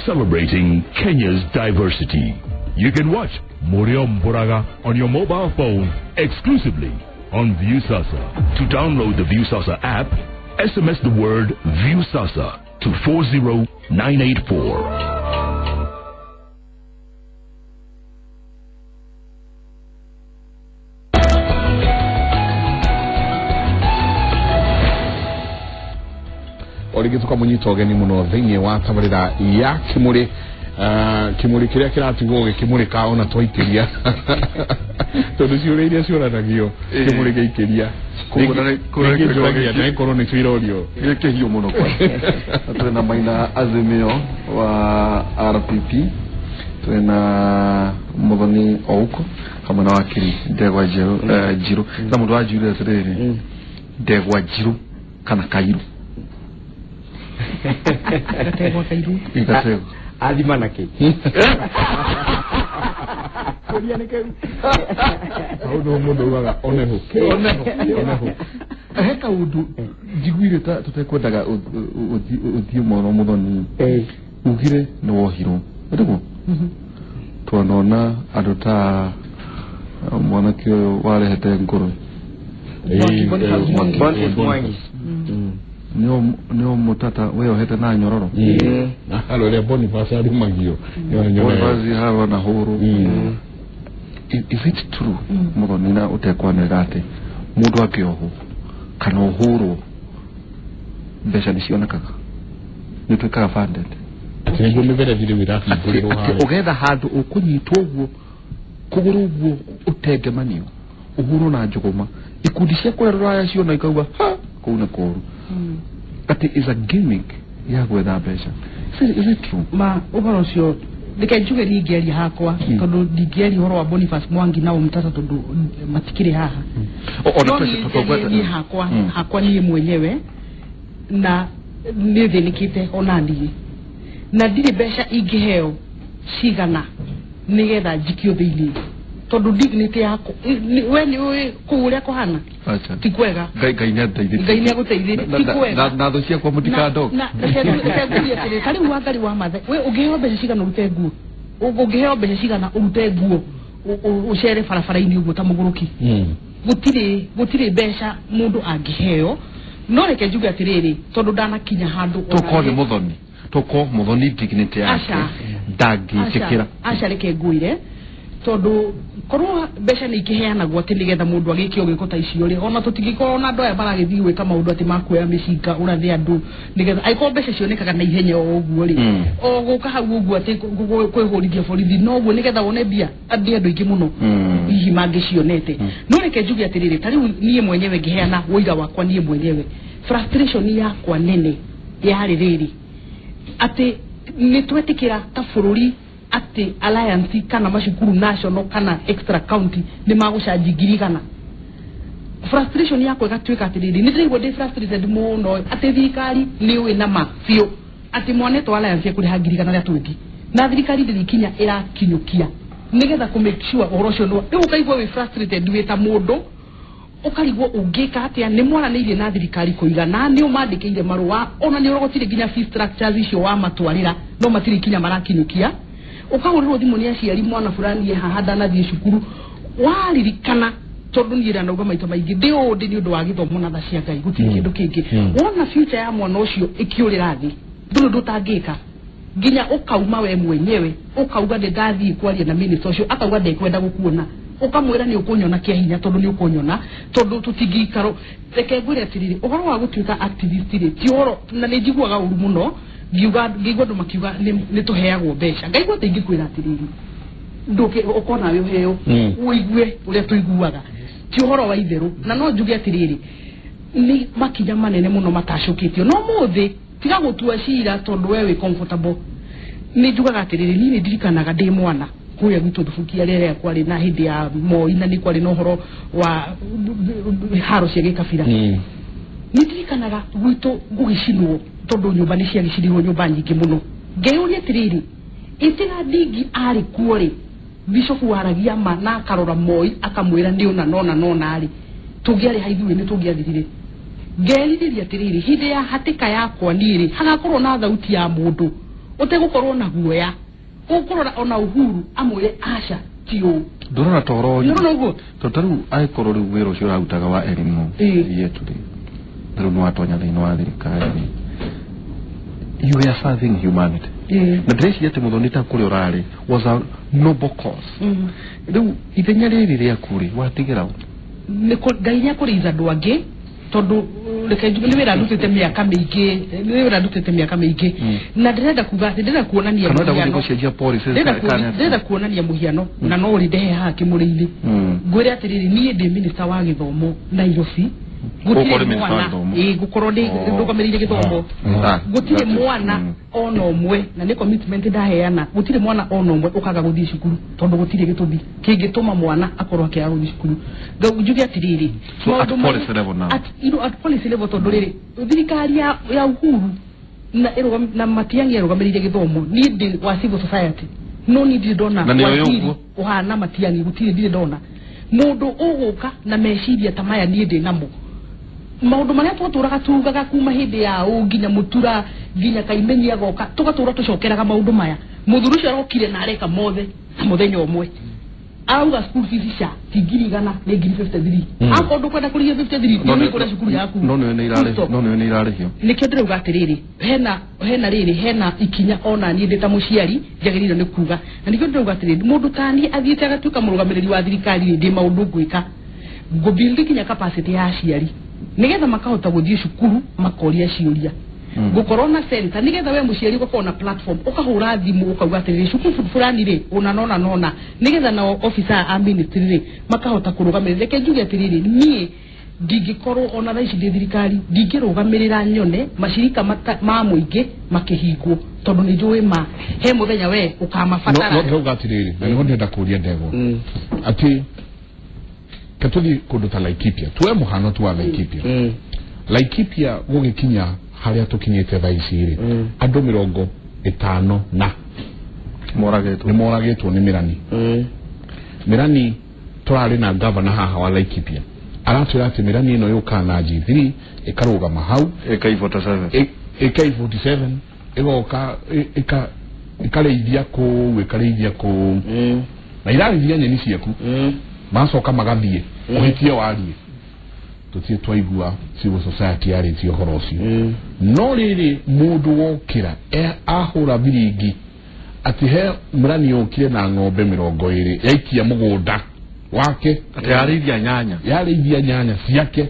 celebrating Kenya's diversity. You can watch Murio Mburaga on your mobile phone exclusively on View Sasa. To download the View Sasa app, SMS the word View Sasa to 40984. Origi tukamunyita ũgeni mũno thĩinĩ wa tabarĩra ya Kĩmũrĩ, Kĩmũrĩ kĩrĩa kĩratigwo gĩkĩmũrĩka ona twaikĩria tondũ ciũria iria ciũranagio Kĩmũrĩ gĩikĩria koguo na ĩkorwo nĩ cirorio gĩkĩhiũ mũno kwa twĩna Maina Azimio wa RPP, twĩna Muthoni Ouko hamwe na wakiri Ndegwa Njiru na mũndũ wanjũria atĩrĩrĩ, Ndegwa Njiru kana Kairu? Gategwa Kairu. Gategwa athima na kĩ? Kũria nĩ kĩu hau nĩho mũndũ augaga oneho oneho. He kaũndũ njiguire ta tũtekwendaga ũthiĩ mũno Muthoni, ugire nĩ wohirwo nĩguo twanona andũ ta mwanake ũyũ warehete ngũrwe Mwangi nio mutata weyohete na nyororo alo Boniface arumagio Boniface hawa na huru. Is it true Muthoni na utekwanĩrĩra atĩ mũndũ angĩohwo kana ũhũrwo mbeca nĩ cionekaga, nĩ ũtuĩkaga funded nĩguo mĩberethi rĩu ĩrahingũrĩrwo harĩa ũgetha handũ ũkũnyitwo ũguo kũgũrũ ũguo ũtengemanio ũhũrwo na njũgũma ikundi cia kũrĩa rũraya ciona ikauga ha kũu nĩ kũũru, atĩ is a gimmick ya gwetha mbeca. Is it true? Ma ũhoro ũcio reke njuge niĩ ingĩaria hakwa tondũ ndingĩaria ũhoro wa Boniface Mwangi na Omtata tondũ matikĩrĩ haha. Niĩ hakwa niĩ mwenyewe na nĩ thĩnĩkĩte ona niĩ na ndirĩ mbeca ingĩheo cigana nĩgetha njikio thĩinĩ tondũ dignity yakwa we nĩ ũĩ kũu ũrĩa kũhana ti kwega. Ngai nĩ agũteithĩtie ti kwega na thũ ciakwa mũtikandoge na reke ngurie atĩrĩ, ta rĩu Wangari wa Maathai we ũngĩheo mbeca cigana ũrute nguo, ũngĩheo mbeca cigana ũrute nguo ũcere barabara-inĩ ũguo ta mũgũrũki, gũtirĩ mbeca mũndũ angĩheo. No reke njuge atĩrĩrĩ, tondũ ndanakinya handũ tũkorwo nĩ Muthoni, tũkorwo Muthoni dignity yake ndangĩtĩkĩra. Aca reke ngwĩre tondũ korwo mbeca nĩ ikĩheanagwo atĩ nĩgetha mũndũ agĩke ũgĩko ta icio rĩ, ona tũtingĩkorwo na andũ aya maragĩthiĩ gwĩka maũndũ atĩ makuoya mĩcinga ũrathe andũ nĩgetha angĩkorwo mbeca cionekaga na ihenya o ũguo rĩ, o gũka hau ũguo atĩ kwĩhũrithia borithi noguo nĩgetha wone mbia andĩ andũ aingĩ mũno hihi mangĩcionete. No reke njuge atĩrĩrĩ, ta rĩu niĩ mwenyewe ngĩheana ũira wakwa niĩ mwenyewe, frustration yakwa nene yarĩ rĩrĩ atĩ nĩ twetĩkĩra ta bũrũri atĩ alliance kana macukuru national kana extra county nĩ magũcanji 100,000. Frustration yakwa ĩgatuĩka atĩrĩrĩ, nĩ ndĩraigua ndĩ frustrated mũno atĩ thirikari nĩ ũĩ na ma biũ atĩ mwanetwo alliance ekũrĩha 120,000 na thirikari ndĩrĩ ikinya ĩrakinyũkia nĩgetha kũ make sure ũhoro ũcio nĩ rĩu ũkaigua wĩ frustrated wĩ ta mũndũ ũkarigwo ũngĩka atĩa. Nĩ mwaranĩirie na thirikari kũigana, nĩ ũmandĩkĩire marũa, ona nĩ ũrogotire nginya fee structures icio wamatwarĩra no matirĩ ikinya marakinyũkia. Ũkahũrĩrwo thimũ nĩ aciari mwana fulani haha ndanathiĩ cukuru, waririkana tondũ niĩ ndanauga maita maingĩ ndĩ ũũ ndĩ nĩ ũndũ wa gĩthomo na tha cia Ngai gũtirĩ kĩndũ kĩngĩ. Wona future ya mwana ũcio ĩkĩũrĩra thĩ ndũrĩ ũndũ ũtangĩka nginya ũkauma we mwenyewe ũkauga ndĩ ndathiĩ kwaria na minister ũcio akauga ndekwenda gũkuona, ũkamwĩra nĩ ũkũnyona kĩa hinya tondũ nĩ ũkũnyona tondũ tũtingĩikaro. Reke ngwĩre atĩrĩrĩ, ũhoro wa gũtuĩka activist rĩ ti ũhoro, na nĩ njiguaga ũru mũno ngiuga ngĩigua andũ makiuga nĩ tũheagwo mbeca, ngaigua ta ingĩkwĩra atĩrĩrĩ ndũke ũkona we ũheo ũigue ũrĩa tũiguaga ti ũhoro wa itherũ. Na no njuge atĩrĩrĩ, nĩ makinya manene mũno matacũkĩtio no mũthĩ tiga gũtua cira tondũ we wĩ comfortable. Nĩ njugaga atĩrĩrĩ, niĩ nĩ ndirikanaga ndĩ mwana kũrĩa gwitũ Thubukia rĩrĩa kwarĩ na hĩndĩ ya Moi na nĩ kwarĩ na ũhoro wa haro cia gĩkabira. Nĩ ndirikanaga gwitũ gũgĩcinwo tondũ nyũmba nĩ ciagĩcinirwo nyũmba nyingĩ mũno. Ngeyũria atĩrĩrĩ, ĩtiga Ndingi arĩ kuo rĩ, Bishop waragia ma na akarora Moi akamwĩra nĩ ũna nona nona rĩ, tũngĩarĩ ha ithuĩ nĩ tũngĩathirire. Ngerirĩria atĩrĩrĩ, hĩndĩ ya hatĩka yakwa niĩ rĩ, hagakorwo na thauti ya mũndũ ũtegũkorwo na guoya ũkũrora ona Uhuru amwĩre aca ti ũũ. Ndũrona ta ũhoro ũguo tondũ ta rĩu angĩkorwo rĩu wĩra ũcio ũrarutaga wa elimu yetu rĩ, rĩu nĩ watonya thĩinĩ wa thirikari rĩ, You were serving humanity. Na ndĩreciria atĩ Muthoni ta kũrĩa ũrarĩ was a noble cause. Rĩu ithenya rĩrĩ rĩaku rĩ watigĩra ũ? Ngai nĩ akũrĩitha andũ angĩ tondũ reke njuge nĩ wĩra ndutĩte mĩaka mĩingĩ, nĩ wĩra ndutĩte mĩaka mĩingĩ, na ndĩrenda kuga atĩ ndĩrenda kuonania Kana ũrenda gũthiĩ mũhiano. gũcenjia policies? Ndĩrenda kuonania mũhiano na no ũrĩndehe haha kĩmũrĩ-inĩ ngwĩre atĩrĩrĩ, niĩ ndĩ minista wa gĩthomo Nairobi. Ũkorwo Gũtirĩ ũrĩ minister wa mwana gĩthomo. Ĩĩ, ngũkorwo ndĩ ndũgamĩrĩire gĩthomo. Gũtirĩ mwana ona ũmwe, na nĩ commitment ndaheana, gũtirĩ mwana ona ũmwe ũkaga gũthiĩ cukuru tondũ gũtirĩ gĩtũmi kĩngĩtũma mwana akorwo akĩaga gũthiĩ cukuru. Njuge atĩrĩrĩ, So at maũndũ policy level now. At, you know, at policy level, tondũ rĩrĩ thirikari ya Uhuru na na Matiang'i arũgamĩrĩire gĩthomo, niĩ ndĩ wa civil society, no niĩ ndirĩ ndona Na nĩoĩ waziri ũguo? ũhana Matiang'i. Gũtirĩ, ndirĩ ndona mũndũ ũgũka na meciria ta maya niĩ ndĩ namo. Maũndũ marĩa twatũraga tugaga kuma hĩndĩ ya ũ nginya Mũtura nginya Kaimenyi agoka, tũgatũra tũcokeraga maũndũ maya. Mũthuri ũcio arokire na areka mothe na mũthenya ũmwe. Arauga school fees cia ti 100,000, nĩ 53,000. Akorwo ndũkwenda kũrĩhia 53, No nĩ kũrĩa cukuru yaku. No nĩ Full irarĩhio. stop. No nĩ irarĩhio. Nĩkĩo ndĩrauga atĩrĩrĩ, hena rĩrĩ, hena ikinya ona niĩ ndĩ ta mũciari njagĩrĩirwo nĩ kuga, na nĩkĩo ndĩrauga atĩrĩrĩ, mũndũ ta niĩ athiĩte agatuĩka mũrũgamĩrĩri wa thirikari rĩ, ndĩ maũndũ ngwĩka, ngũbuild nginya capacity ya aciari nĩgetha makahota gũthiĩ cukuru makoria ciũria, ngũkorwo na center nĩgetha we mũciari ũgakorwo na platform, ũkahũra thimũ ũkauga atĩrĩrĩ, cukuru fulani rĩ, ũna nona nona, nĩgetha nao officer a ministry rĩ makahota kũrũgamĩrĩra. Reke njuge atĩrĩrĩ, niĩ ndingĩkorwo ona thaa ici ndĩ thirikari, ndingĩrũgamĩrĩra nyone macirika ma mũingĩ makĩhingwo, tondũ nĩ njũĩ ma he mũthenya we ũkamabatara. No ndĩrauga atĩrĩrĩ, na nĩho ndĩrenda kũria ndegwa atĩ ketũthiĩ kũndũ ta Laikipia, tuwe mũhano tu wa Laikipia. Laikipia gũgĩkinya harĩa tũkinyĩte thaa ici rĩ, andũ 50 na Moragĩtwo. Nĩ moragĩtwo nĩ mĩrani. Mĩrani, tũrarĩ na gavana haha wa Laikipia, aratwĩra atĩ mĩrani ĩno yũkaga na G3 ĩkarũgama hau. AK47. AK47 ĩgoka ĩkarĩithia kũu, ĩkarĩithia kũu, na irarĩithia nyeni ciaku, macoka magathiĩ ũhĩtie warie. Tũtirĩ twaigua civil society yarĩtie ũhoro ũcio. No rĩrĩ, mũndũ wokĩra ahũra biringi atĩ he mũrani yũkire na ng'ombe 20 yaikia mũgũnda wake. Atĩ yarĩithia nyanya. Yarĩithia nyanya ciake,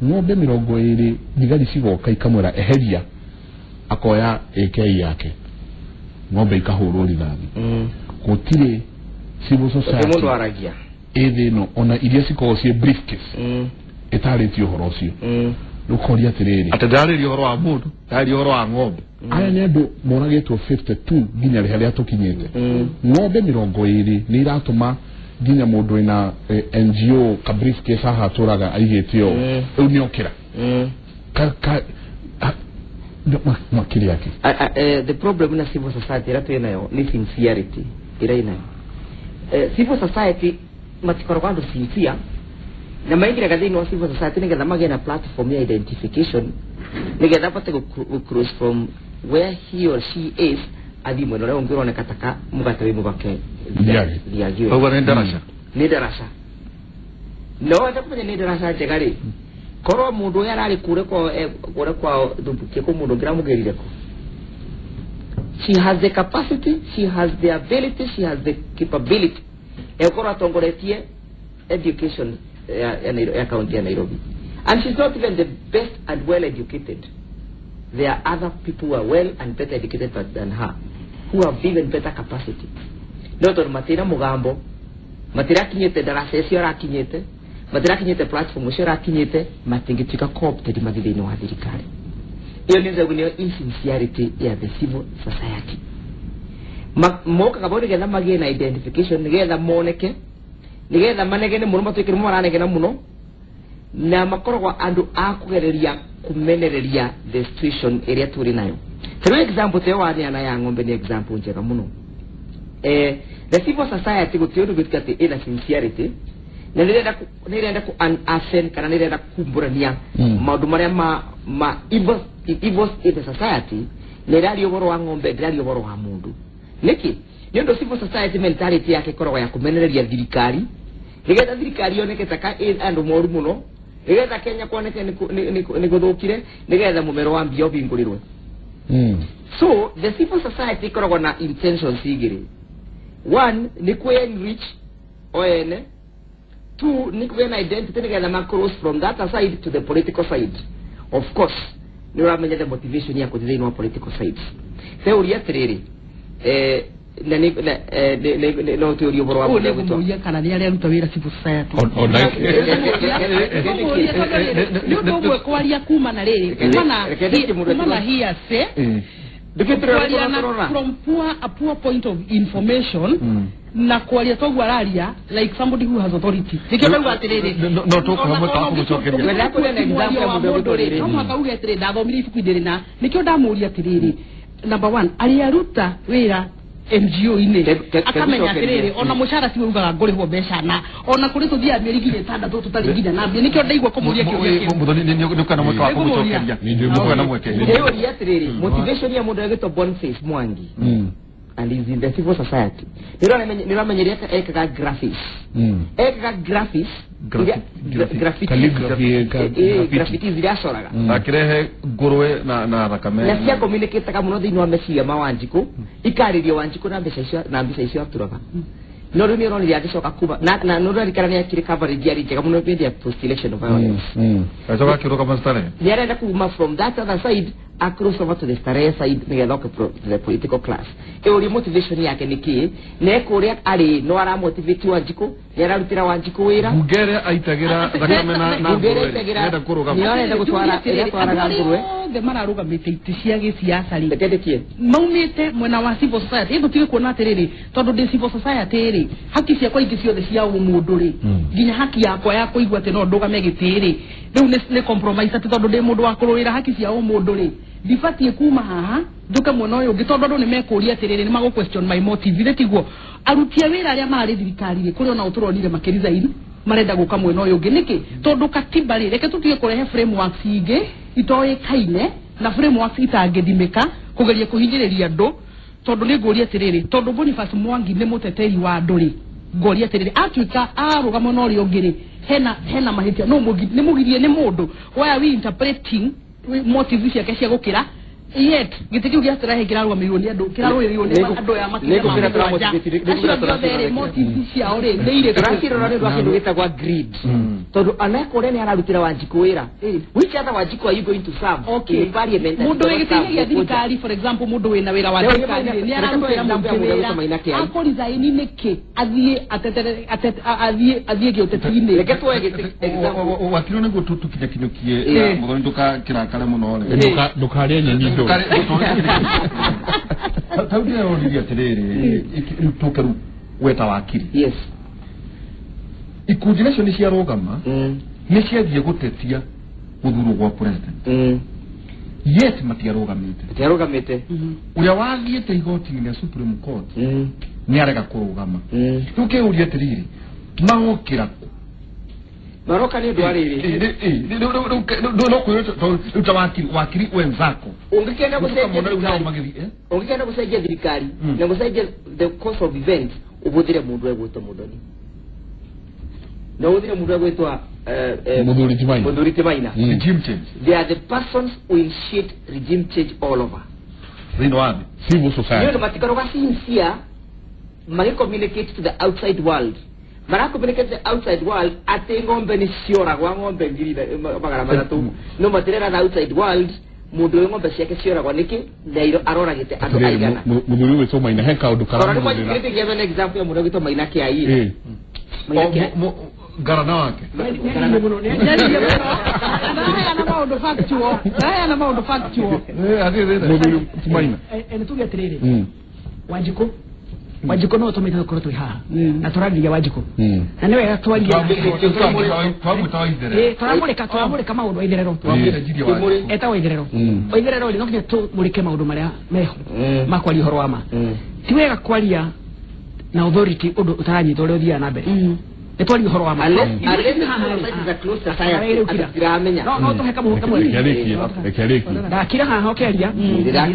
ng'ombe 20, thigari cigoka ikamwĩra eheria, akoya AK yake, ng'ombe ikahũrwo rithathi. Gũtirĩ civil Gũtirĩ society mũndũ aragia. Ĩ thĩ ĩno, ona iria cikoragwo ciĩ briefcase ĩtarĩtie ũhoro ũcio. Rĩu ũkoria atĩrĩrĩ, Atĩ ndarĩria ũhoro wa mũndũ, ndarĩria ũhoro wa ng'ombe. Aya nĩ andũ moragĩtwo 52 nginya harĩa tũkinyĩte. Ng'ombe 20 nĩ iratũma nginya mũndũ wĩna NGO ka briefcase haha atũraga aigĩte ũũ, rĩu nĩ okĩra makĩria ake. The problem na civil society ĩrĩa twĩ nayo nĩ sincerity ĩrĩa ĩnayo. Civil society matikoragwo andũ sincere, na maingĩraga thĩinĩ wa civil society nĩgetha magĩe na platform ya identification, nĩgetha abote gũ cross from where he or she is athiĩ mwena ũrĩa ũngĩ ũroneka taka mũgate wĩ mũbake. Thiagi. Thiagi. Ũguo nĩ ndaraca. Nĩ ndaraca. No wenda kũmenya nĩ ndaraca njega rĩ, korwo mũndũ ũyũ ararĩ kũrĩa kwao, kũrĩa kwao Thumbukia, kwĩ mũndũ ũngĩ ũramũgĩrire kũ. She has the capacity, she has the ability, she has the capability egũkorwo atongoretie education ya county ya Nairobi, and she's not even the best and well educated. There are other people who are well and better educated than her, who have even better capacity, no tondũ matirĩ mũgambo, matirakinyĩte ndaraca icio arakinyĩte, matirakinyĩte platform ũcio arakinyĩte, matingĩtuĩka co-opted mathiĩ thĩinĩ wa thirikari ĩyo. Nĩ njagu nĩyo insincerity ya the civil society. Mokaga bau nĩgetha magĩe na identification, nĩgetha moneke, nĩgetha manegene mũno, matuĩke nĩ maranegena mũno, na makoragwo andũ a kũgereria kũmenereria the situation ĩrĩa tũrĩ nayo. Ta rĩu example ta ĩyo waneana ya ng'ombe nĩ example njega mũno. The civil society gũtirĩ ũndũ gwĩtuĩka atĩ ĩna sincerity na nĩ ĩrenda ku unearthen kana nĩ ĩrenda kumbũrania maũndũ marĩa ma evils in the society, na ĩraria ũhoro wa ng'ombe, ndĩraria ũhoro wa mũndũ. Nĩkĩ? Nĩ ũndũ civil society mentality yake ĩkoragwo ya kũmenereria thirikari, nĩgetha thirikari yoneke ta ka ĩ andũ moru mũno, nĩgetha Kenya kuoneke nĩ gũthũkire, nĩgetha mũmero wa mbia ũhingũrĩrwe. So the civil society ikoragwo na intentions igĩrĩ. One, nĩ kwĩ enrich o ene. Two, nĩ kũgĩa na identity nĩgetha ma cross from that side to the political side. Of course, nĩ ũramenya the motivation ya kũthiĩ thĩinĩ wa political side. Theory atĩrĩrĩ, na nĩ no tũũrie ũhoro wa Ũyũ nĩ ngũmũria kana nĩ arĩa aruta wĩra civil society. Nĩ ũndũ ũmwe kwaria kuma na rĩrĩ, kuma na hearsay, kwaria na from a poor point of information, na kwaria toguo araria like somebody who has authority. Nĩkĩo ndauga atĩrĩrĩ, no tũkũhe mweke wa kũmũcokeria. No mũhaka uge atĩrĩrĩ, ndathomire ibuku rĩrĩ na nĩkĩo ndamũria atĩrĩrĩ, number one, arĩa aruta wĩra NGO-inĩ akamenya atĩrĩrĩ, ona mũcara tiwe ugaga ngũrĩhwo mbeca na ona kũrĩ tũthiaga mĩeri nginya ĩtandatũ tũtarĩ nginya na mbia. Nĩkĩo ndaigua kũmũria kĩũria kĩu. Mũthoni nĩ ũkana mweke wa kũmũcokeria. Nĩ mweke. Ndĩũria atĩrĩrĩ, motivation ya mũndũ agĩtwo Boniface Mwangi and is in the civil society. Nĩũramenyeria ekaga graphics. Ekaga graphics, graffiti iria acoraga. Akĩrehe ngũrwe na thakame. Na cia communicate mũno thĩinĩ wa meciria ma Wanjikũ, ikarĩria Wanjikũ na mbeca icio na mbica icio aturaga. No rĩu nĩũronire agĩcoka kuma na nĩũrarikana nĩakire coverage yarĩ njega mũno hĩndĩ ya post election violence. Acoka akĩũrũka mastarehe. Nĩarenda kuma from that other side across over to the starehe side nĩgetha oke to the political class. Ĩũria motivation yake nĩ kĩĩ? Na ekũrĩa arĩ no aramotivate Wanjikũ, nĩararutĩra Wanjikũ wĩra. Mbunge ĩrĩa aitagĩra thakame na ngũrwe nĩarenda kũrũgama. Nĩarenda gũtwara ĩratwaraga ngũrwe. Othe mararũgamĩte itĩ cia gĩsiasa rĩ, maumĩte mwena wa civil society. Ĩ tũtige kuona atĩrĩrĩ, tondũ ndĩ civil society rĩ, haki ciakwa ingĩ ciothe cia ũmũndũ rĩ, nginya haki yakwa ya kũigua atĩ no ndũgame gĩtĩ rĩ, rĩu nĩ compromise atĩ tondũ ndĩ mũndũ wa kũrũĩra haki cia ũmũndũ rĩ, ndibatiĩ kuma haha nduke mwena ũyũ ũngĩ tondũ andũ nĩ mekũria atĩrĩrĩ, nĩ magũ question my motive. Githĩ tiguo? Aruti a wĩra arĩa marĩ thirikari rĩ, kũrĩ ona ũtũronire makĩresign marenda gũka mwena ũyũ ũngĩ. Nĩkĩ? Tondũ katiba rĩ, reke tũtige kũrehe frameworks ingĩ itoĩkaine na frameworks itangĩthimĩka kũgeria kũhinyĩrĩria andũ. Tondũ nĩ ngũria atĩrĩrĩ, tondũ Boniface Mwangi nĩ mũteteri wa andũ rĩ, ngũria atĩrĩrĩ, atuĩka arũgama mwena ũrĩa ũngĩ rĩ, hena mahĩtia no nĩ mũgirie nĩ mũndũ. Why are we interpreting motive ciake cia gũkĩra? Yet gĩtĩ kĩu gĩa starehe kĩrarũgamĩrĩrwo nĩ andũ, kĩrarũĩrĩrwo nĩ andũ aya makĩria ma mũgwanja. Acio othe rĩ, motive ciao rĩ nĩ irĩkũ? Tũrakĩrora nĩ ũndũ wa kĩndũ gĩtagwo greed. Tondũ anekũrĩa nĩ ararutĩra Wanjikũ wĩra. Which other Wanjikũ are you going to serve? Okay. In parliament? Mũndũ wĩ gĩtĩ-inĩ gĩa thirikari, for example, mũndũ wĩna wĩra wa thirikari rĩ, nĩ ararutĩra mũingĩ wĩra. Akũresign nĩkĩ? Athiĩ atetere, athiĩ gĩũteti-inĩ. Reke tuoe gĩtĩ example. Wakiri nĩguo tũkinyakinyũkie na mũthoni ndũkakirakare mũno rĩ. Ndũkarĩe nyeni ndũrũ. Tau ndĩroririe atĩrĩrĩ, rĩu tũke rĩu weta wakiri. Yes. Ikundi nacio nĩ ciarũgama, nĩ ciathiĩ gũtetia gũthurwo gwa president. Yet matiarũgamĩte. Matiarũgamĩte. Ũrĩa wathiĩte igoti-inĩ rĩa Supreme Court nĩ arega kũrũgama. Rĩu kĩũria atĩrĩrĩ, magokĩra kũ? Maroka nĩ ũndũ wa rĩrĩ. Rĩu ta wakiri wenzako. Ũngĩkĩenda gũcenjia thirikari, ũngĩkĩenda gũcenjia thirikari na gũcenjia the course of events, ũhũthĩre mũndũ egwĩtwo Mũthoni. Na ũhũthĩre mũndũ egwĩtwo Mũthuri ti Maina. Mũthuri ti Maina. Regime change. They are the persons who initiate regime change all over. Thĩinĩ wa thĩ. Civil society. Nĩ ũndũ matikoragwo sincere magĩ-communicate to the outside world. Mara-communicate to the outside world atĩ ng'ombe nĩ cioragwa, ng'ombe 300,000. No matirera the outside world mũndũ ũyũ ng'ombe ciake cioragwa nĩkĩ na aroragĩte andũ aigana. Mũthuri ũgwĩtwo Maina he kaũndũ Tondũ nĩ mwanjĩkĩrĩte give an example ya mũndũ ũgwĩtwo Maina Kĩai. Maina Kĩai. Ngarana wake. Ndaheana maũndũ factual. Ndaheana maũndũ factual. Mũthuri ti Maina. Nĩ tuge atĩrĩrĩ, Wanjikũ Wanjikũ no tũmĩte tũkorwo twĩ haha na tũrarĩria Wanjikũ na nĩ wega twarie tũramũrĩka maũndũ a itherero eta wa itherero wa itherero rĩ no nginya tũmũrĩke maũndũ marĩa meho ma kwaria ũhoro wa ma. Ti wega kwaria na authority ũndũ ũtaranyita ũrĩa ũthiaga na mbere. Nĩ twaria ũhoro wa ma. No tũhe kamũhũ kamwe. Ndakira haha ũkĩaria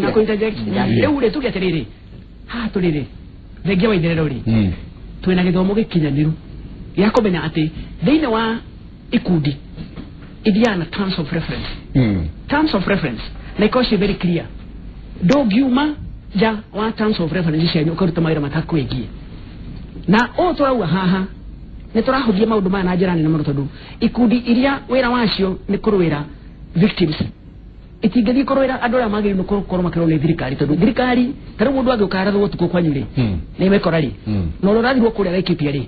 na kũ interject. Rĩu rĩ tuge atĩrĩrĩ, haha tũrĩ rĩ, thengia wa itherero rĩ, twĩna gĩthomo gĩkinyanĩru gĩa kũmenya atĩ thĩinĩ wa ikundi ithiaga na terms of reference. Terms of reference na ikorwo ciĩ very clear. Ndũngiuma nja wa terms of reference cianyu ũkaruta mawĩra matakwĩgiĩ. Na ũũ tũrauga haha nĩ tũrahũthia maũndũ maya na njĩra nene mũno, tondũ ikundi iria wĩra wacio nĩ kũrũĩra victims itingĩthiĩ kũrũĩra andũ arĩa magĩrĩirwo gũkorwo makĩrorwo nĩ thirikari, tondũ thirikari ta rĩu mũndũ angĩũka arathwo ũtukũ kwanyu rĩ, nĩ mekora rĩ, na ũrĩa ũrathirwo kũrĩa Laikipia rĩ.